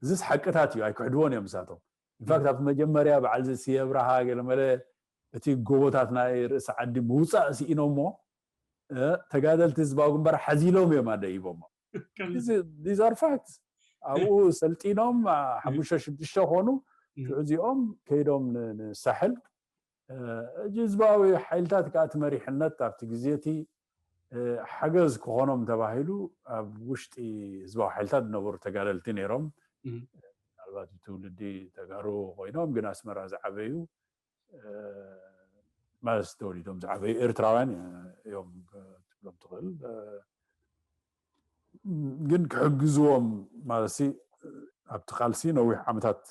እዚስ ሓቅታት እዩ ኣይክሕድዎን እዮም እሳቶም። ኢንፋክት ኣብቲ መጀመርያ በዓል ስየ ብርሃ ገለመለ እቲ ጎቦታት ናይ ርእሲ ዓዲ ምውፃእ ስኢኖሞ ተጋደልቲ ህዝባዊ ግንባር ሓዚሎም እዮም ኣደይቦሞ። ዛር ፋክትስ ኣብኡ ሰልጢኖም ሓሙሽተ ሽዱሽተ ኮኑ ሽዑ እዚኦም ከይዶም ንሳሕል ሕጂ ህዝባዊ ሓይልታት ከዓ እቲ መሪሕነት ኣብቲ ግዜ እቲ ሓገዝ ክኾኖም ተባሂሉ ኣብ ውሽጢ ህዝባዊ ሓይልታት ዝነበሩ ተጋደልቲ ነይሮም። ምናልባት ትውልዲ ተጋሩ ኮይኖም ግን ኣስመራ ዝዓበዩ ማለት ተወሊዶም ዝዓበዩ ኤርትራውያን እዮም ክትብሎም ትኽእል። ግን ክሕግዝዎም ማለት ኣብቲ ቃልሲ ነዊሕ ዓመታት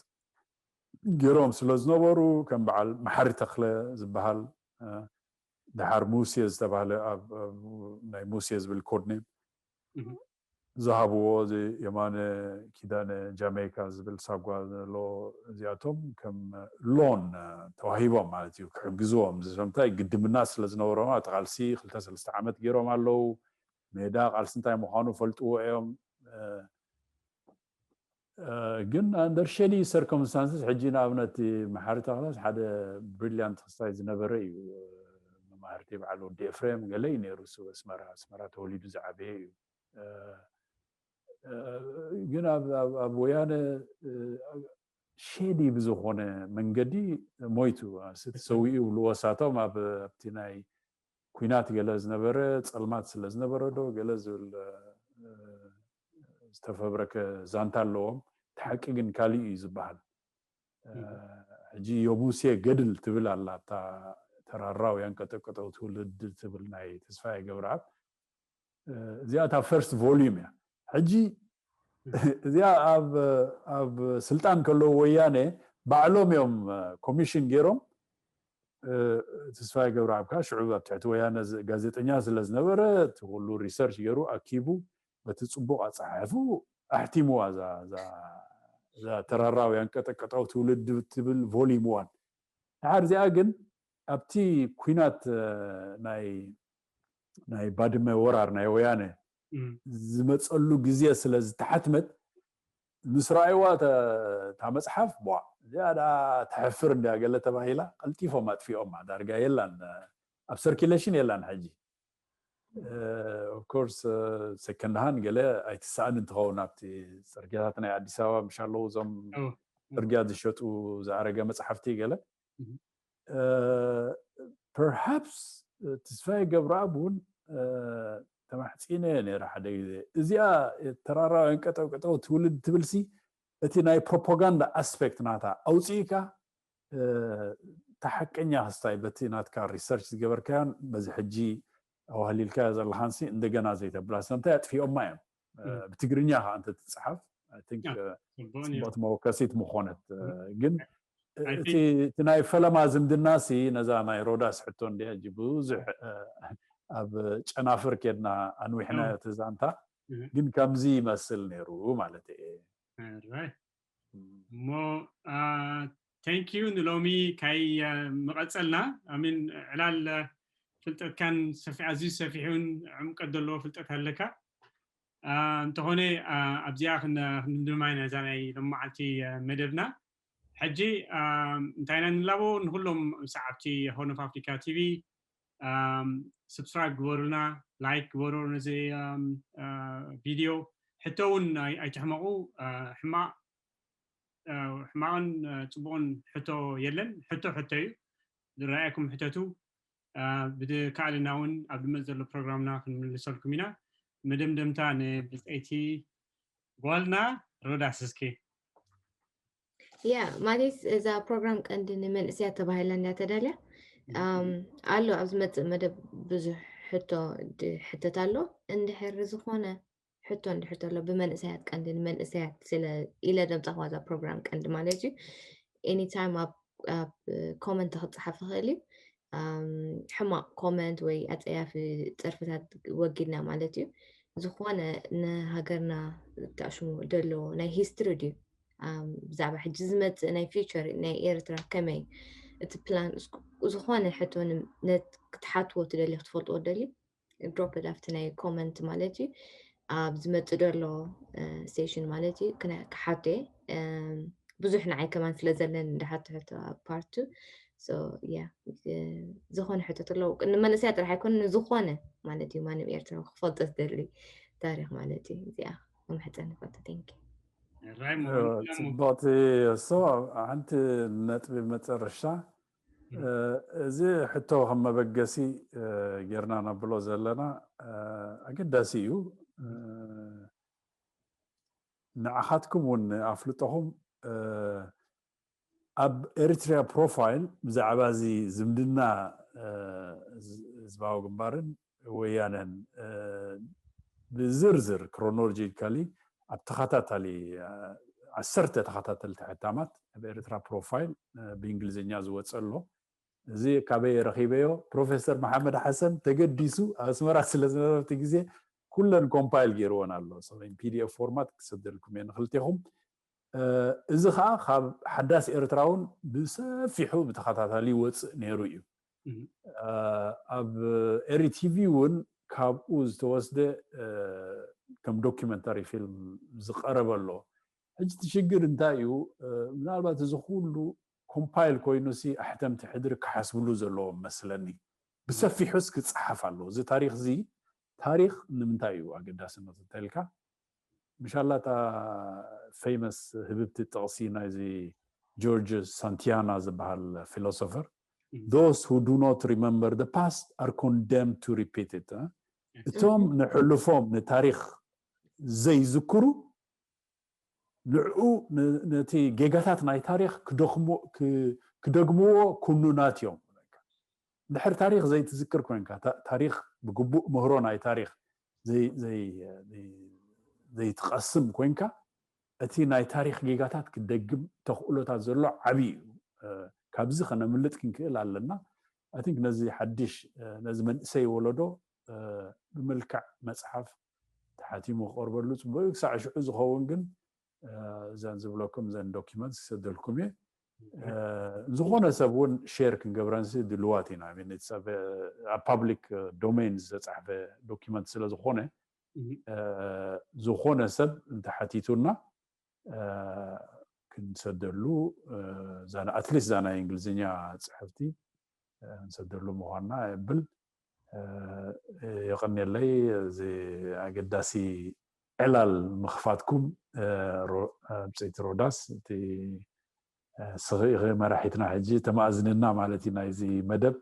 ገይሮም ስለ ዝነበሩ ከም በዓል መሓሪ ተኽለ ዝበሃል ድሓር ሙሴ ዝተባህለ ናይ ሙሴ ዝብል ኮድኔም ዝሃብዎ እዚ የማነ ኪዳነ ጃሜይካ ዝብል ሳጓ ዘሎ እዚኣቶም ከም ሎን ተዋሂቦም ማለት እዩ ክሕግዝዎም ዝሰምታይ ግድምና ስለ ዝነበሮም ኣብቲ ቃልሲ ክልተ ሰለስተ ዓመት ገይሮም ኣለዉ። ሜዳ ቃልሲ እንታይ ምዃኑ ፈልጥዎ እዮም። ግን under shady circumstances ሕጂ ንኣብነት መሓሪ ተኽላስ ሓደ ብሪሊያንት ክስታይ ዝነበረ እዩ። መማህርቲ በዓል ወዲ ኤፍሬም ገለ እዩ ነይሩ። ኣስመራ ኣስመራ ተወሊዱ ዝዓበየ እዩ። ግን ኣብ ወያነ ሼዲ ብዝኾነ መንገዲ ሞይቱ። ተሰዊኡ ይብልዎ እሳቶም ኣብቲ ናይ ኩናት ገለ ዝነበረ ጸልማት ስለ ዝነበረ ዶ ገለ ዝብል ዝተፈብረከ ዛንታ ኣለዎም። እቲ ሓቂ ግን ካሊእ እዩ ዝበሃል። ሕጂ የሙሴ ገድል ትብል ኣላ እታ ተራራው ያንቀጠቀጠው ትውልድ ትብል ናይ ተስፋዬ ገብረኣብ። እዚኣ እታ ፈርስት ቮሊዩም እያ። ሕጂ እዚኣ ኣብ ስልጣን ከለዉ ወያነ ባዕሎም እዮም ኮሚሽን ገይሮም። ተስፋዬ ገብረኣብ ከዓ ሽዑ ኣብ ትሕቲ ወያነ ጋዜጠኛ ስለ ዝነበረ እቲ ኩሉ ሪሰርች ገይሩ ኣኪቡ በቲ ፅቡቕ ኣፀሓሕፉ ኣሕቲምዋ እዛ ተራራው ያንቀጠቀጠው ትውልድ ትብል ቮሊዩም ዋን። ድሓር እዚኣ ግን ኣብቲ ኩናት ናይ ባድመ ወራር ናይ ወያነ ዝመፀሉ ግዜ ስለ ዝተሓትመት ምስ ረኣይዋ እታ መፅሓፍ ቧ እዚኣ ዳ ተሕፍር እንዳ ገለ ተባሂላ ቀልጢፎም ኣጥፊኦማ። ዳርጋ የላን ኣብ ሰርኪሌሽን የላን ሕጂ። ኦፍኮርስ ሰከንድ ሃን ገለ ኣይትሰኣን እንትኸውን ኣብቲ ፅርግያታት ናይ ኣዲስ ኣበባ ምሽ ኣለዉ እዞም ፅርግያ ዝሸጡ ዝኣረገ መፅሓፍቲ ገለ ፐርሃፕስ ተስፋዬ ገብረኣብ እውን ተማሕፂነ ነይረ ሓደ ግዜ። እዚኣ ተራራውያን ቀጠውቀጠው ትውልድ ትብልሲ እቲ ናይ ፕሮፓጋንዳ ኣስፔክት ናታ ኣውፅኢካ እታ ሓቀኛ ክስታይ በቲ ናትካ ሪሰርች ዝገበርካዮን በዚ ሕጂ ኣዋህሊልካዮ ዘለኻንሲ እንደገና ዘይተብላ ስለምንታይ ኣጥፊኦማ እዮም። ብትግርኛ ከዓ እንተትፅሓፍ ፅቡቕቲ መወከሲት ምኾነት። ግን እቲ ናይ ፈለማ ዝምድና ሲ ነዛ ናይ ሮዳስ ሕቶ እንዲ ሕጂ ብዙሕ ኣብ ጨናፍር ኬድና ኣንዊሕና እቲ ዛንታ ግን ከምዚ ይመስል ነይሩ ማለት እየ። እሞ thank you ንሎሚ ካይ ምቐፀልና ኣሚን ዕላል ፍልጠትካን ኣዝዩ ሰፊሑን ዕምቀት ዘለዎ ፍልጠት ኣለካ። እንተኾነ ኣብዚኣ ክንድምድማ ኢና እዛ ናይ ሎመዓልቲ መደብና። ሕጂ እንታይ ኢና ንላቦ ንኩሎም ሰዓብቲ ሆርን ኦፍ ኣፍሪካ ቲቪ subscribe ግበሩልና፣ like ግበሩ ነዚ ቪድዮ። ሕቶ እውን ኣይትሕመቑ። ሕማቕ ሕማቕን ፅቡቕን ሕቶ የለን። ሕቶ ሕቶ እዩ። ዝረኣየኩም ሕተቱ። ብካልና እውን ኣብ ድመፅ ዘሎ ፕሮግራምና ክንምልሰልኩም ኢና። መደምደምታ ንብፀይቲ ጓልና ሮዳስ እስኪ። ያ ማለት እዛ ፕሮግራም ቀንዲ ንመንእሰያት ተባሂላ እንድያ ተዳልያ ኣሎ። ኣብ ዝመፅእ መደብ ብዙሕ ሕቶ ሕተት ኣሎ። እንድሕር ዝኾነ ሕቶ እንድሕር ተሎ ብመንእሰያት ቀንዲ ንመንእሰያት ስለ ኢለ ዘምፃኹዋ እዛ ፕሮግራም ቀንዲ ማለት እዩ። ኤኒታይም ኣብ ኮመንት ክፀሓፍ ይኽእል እዩ። ሕማቕ ኮመንት ወይ ኣፀያፊ ፀርፍታት ወጊድና ማለት እዩ። ዝኾነ ንሃገርና ተኣሽሙ ደሎ ናይ ሂስትሪ ድዩ ብዛዕባ ሕጂ ዝመፅእ ናይ ፊውቸር ናይ ኤርትራ ከመይ እቲ ፕላን ዝኾነ ሕቶ ክትሓትዎ ትደልዩ ክትፈልጥዎ ደልዩ ድሮፕ ኣብቲ ናይ ኮመንት ማለት እዩ። ኣብ ዝመፅእ ደሎ ሴሽን ማለት እዩ ክሓቶ ብዙሕ ንዓይ ከማን ስለ ዘለኒ እንዳሓቶ ሕቶ ኣብ ፓርቱ ያ ዝኾነ ሕቶ ተለው ንመንእሰያ ጥራሕ ኣይኮነ ንዝኾነ ማለት እዩ ማንም ኤርትራዊ ክፈልጦ ዝደሊ ታሪክ ማለት እዩ። እዚኣ መምሕፀኒ ፈልጠ። Thank you። ጽቡቕቲ። እሶ ሓንቲ ነጥቢ መጨረሻ፣ እዚ ሕቶ ከም መበገሲ ጌርና ነብሎ ዘለና ኣገዳሲ እዩ። ንዓኻትኩም እውን ኣፍልጦኹም ኣብ ኤሪትሪያ ፕሮፋይል ብዛዕባ እዚ ዝምድና ህዝባዊ ግንባርን ወያነን ብዝርዝር ክሮኖሎጂካሊ ኣብ ተኸታታሊ ዓሰርተ ተኸታተልቲ ሕታማት ኣብ ኤሪትራ ፕሮፋይል ብእንግሊዝኛ ዝወፀ ኣሎ። እዚ ካበይ ረኺበዮ? ፕሮፌሰር መሓመድ ሓሰን ተገዲሱ ኣስመራ ስለ ዝነበረ ኣብቲ ግዜ ኩለን ኮምፓይል ገይርወን ኣሎ። ሰበይን ፒ ዲ ኤፍ ፎርማት ክሰደልኩም እየ ንክልቴኹም። እዚ ከዓ ካብ ሓዳስ ኤርትራ እውን ብሰፊሑ ብተኸታታሊ ይወፅእ ነይሩ እዩ። ኣብ ኤሪ ቲቪ እውን ካብኡ ዝተወስደ ከም ዶኪመንታሪ ፊልም ዝቀረበ ኣሎ። ሕጂ እቲ ሽግር እንታይ እዩ? ምናልባት እዚ ኩሉ ኮምፓይል ኮይኑ ሲ ኣሕተምቲ ሕድሪ ክሓስብሉ ዘለዎም መስለኒ። ብሰፊሑስ ክፀሓፍ ኣለዎ። እዚ ታሪክ እዚ ታሪክ ንምንታይ እዩ ኣገዳስነቱ እንተልካ፣ ምሻላ እታ ፌመስ ህብብቲ ጥቕሲ ናይዚ ጆርጅ ሳንቲያና ዝበሃል ፊሎሶፈር፣ those who do not remember the past are condemned to repeat it። እቶም ንሕሉፎም ንታሪክ ዘይዝክሩ ንዕኡ ነቲ ጌጋታት ናይ ታሪክ ክደግምዎ ኩኑናት እዮም። ድሕር ታሪክ ዘይትዝክር ኮንካ፣ ታሪክ ብግቡእ ምህሮ ናይ ታሪክ ዘይትቐስም ኮንካ፣ እቲ ናይ ታሪክ ጌጋታት ክደግም ተኽእሎታት ዘሎ ዓብዪ እዩ። ካብዚ ከነምልጥ ክንክእል ኣለና። ኣይ ቲንክ ነዚ ሓድሽ ነዚ መንእሰይ ወለዶ ብመልክዕ መፅሓፍ ተሓቲሙ ክቐርበሉ ፅቡቅ እዩ። ክሳዕ ሽዑ ዝኸውን ግን እዘን ዝብለኩም እዘን ዶኪመንት ክሰደልኩም እየ። ዝኾነ ሰብ እውን ሼር ክንገብረንሲ ድልዋት ኢና። ኣብ ፓብሊክ ዶሜን ዝተፃሕፈ ዶኪመንት ስለዝኾነ፣ ዝኾነ ሰብ እንተሓቲቱና ክንሰደሉ፣ ኣትሊስት እዛ ናይ እንግሊዝኛ ፅሕፍቲ ንሰደሉ ምዃንና የብል። የቐንየለይ፣ እዚ ኣገዳሲ ዕላል ምኽፋትኩም ብፀይቲ ሮዳስ። እቲ ስኺ ኢኺ መራሒትና ሕጂ፣ ተማእዝንና ማለት እዩ ናይዚ መደብ።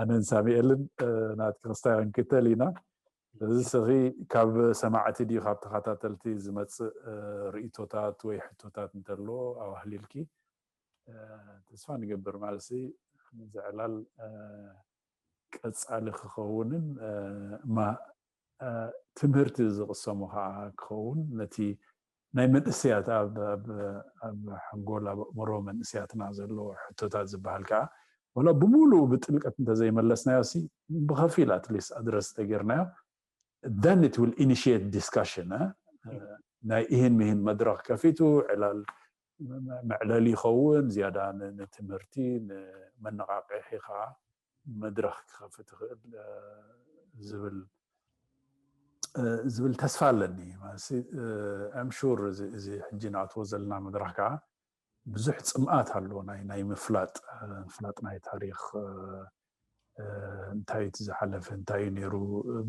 ኣነን ሳሚኤልን ናትኪ ክስታይ ክንክተል ኢና። እዚ ስኺ ካብ ሰማዕቲ ድዩ ካብ ተኸታተልቲ ዝመፅእ ርእይቶታት ወይ ሕቶታት እንተሎ ኣዋህሊልኪ፣ ተስፋ ንገብር ማለትሲ ንዚ ዕላል ቀፃሊ ክኸውንን ትምህርቲ ዝቕሰሙ ከዓ ክኸውን፣ ነቲ ናይ መንእሰያት ኣብ ሓንጎል ኣብ ኣእምሮ መንእሰያትና ዘሎ ሕቶታት ዝበሃል ከዓ ወላ ብሙሉኡ ብጥልቀት እንተዘይመለስናዮ ሲ ብኸፊል ኣትሊስት ኣድረስ ተጌርናዮ፣ then it will initiate discussion። ናይ ኢህን ሚህን መድረኽ ከፊቱ ዕላል መዕለሊ ይኸውን፣ ዝያዳ ንትምህርቲ ንመነቃቅሒ ከዓ መድረኽ ክኸፍት ይኽእል ዝብል ዝብል ተስፋ ኣለኒ። I'm sure እዚ ሕጂ ንኣትዎ ዘለና መድረኽ ከዓ ብዙሕ ፅምኣት ኣሎ ናይ ምፍላጥ ምፍላጥ ናይ ታሪክ፣ እንታይ እቲ ዝሓለፈ እንታይ እዩ ነይሩ፣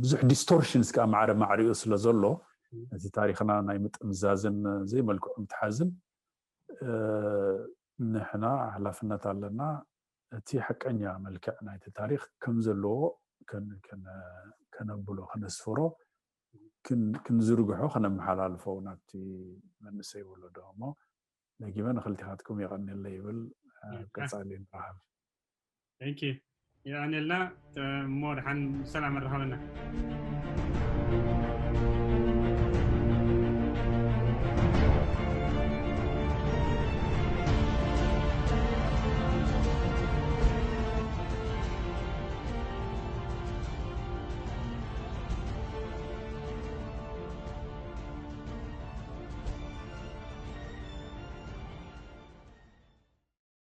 ብዙሕ ዲስቶርሽንስ ከዓ ማዕረ ማዕሪኡ ስለ ዘሎ ነቲ ታሪክና ናይ ምጥምዛዝን ዘይመልክዑ ምትሓዝን ንሕና ሓላፍነት ኣለና። እቲ ሓቀኛ መልክዕ ናይቲ ታሪክ ከም ዘለዎ ከነብሎ ከነስፍሮ ክንዝርግሖ ከነመሓላልፎ ናብቲ መንእሰይ ወለዶ እሞ ነጊበ ንክልቲኻትኩም የቐንየለይ ይብል። ቀፃሊ ንራኸብ። የቐንየልና እሞ ደሓን ሰላም ኣራኸበና።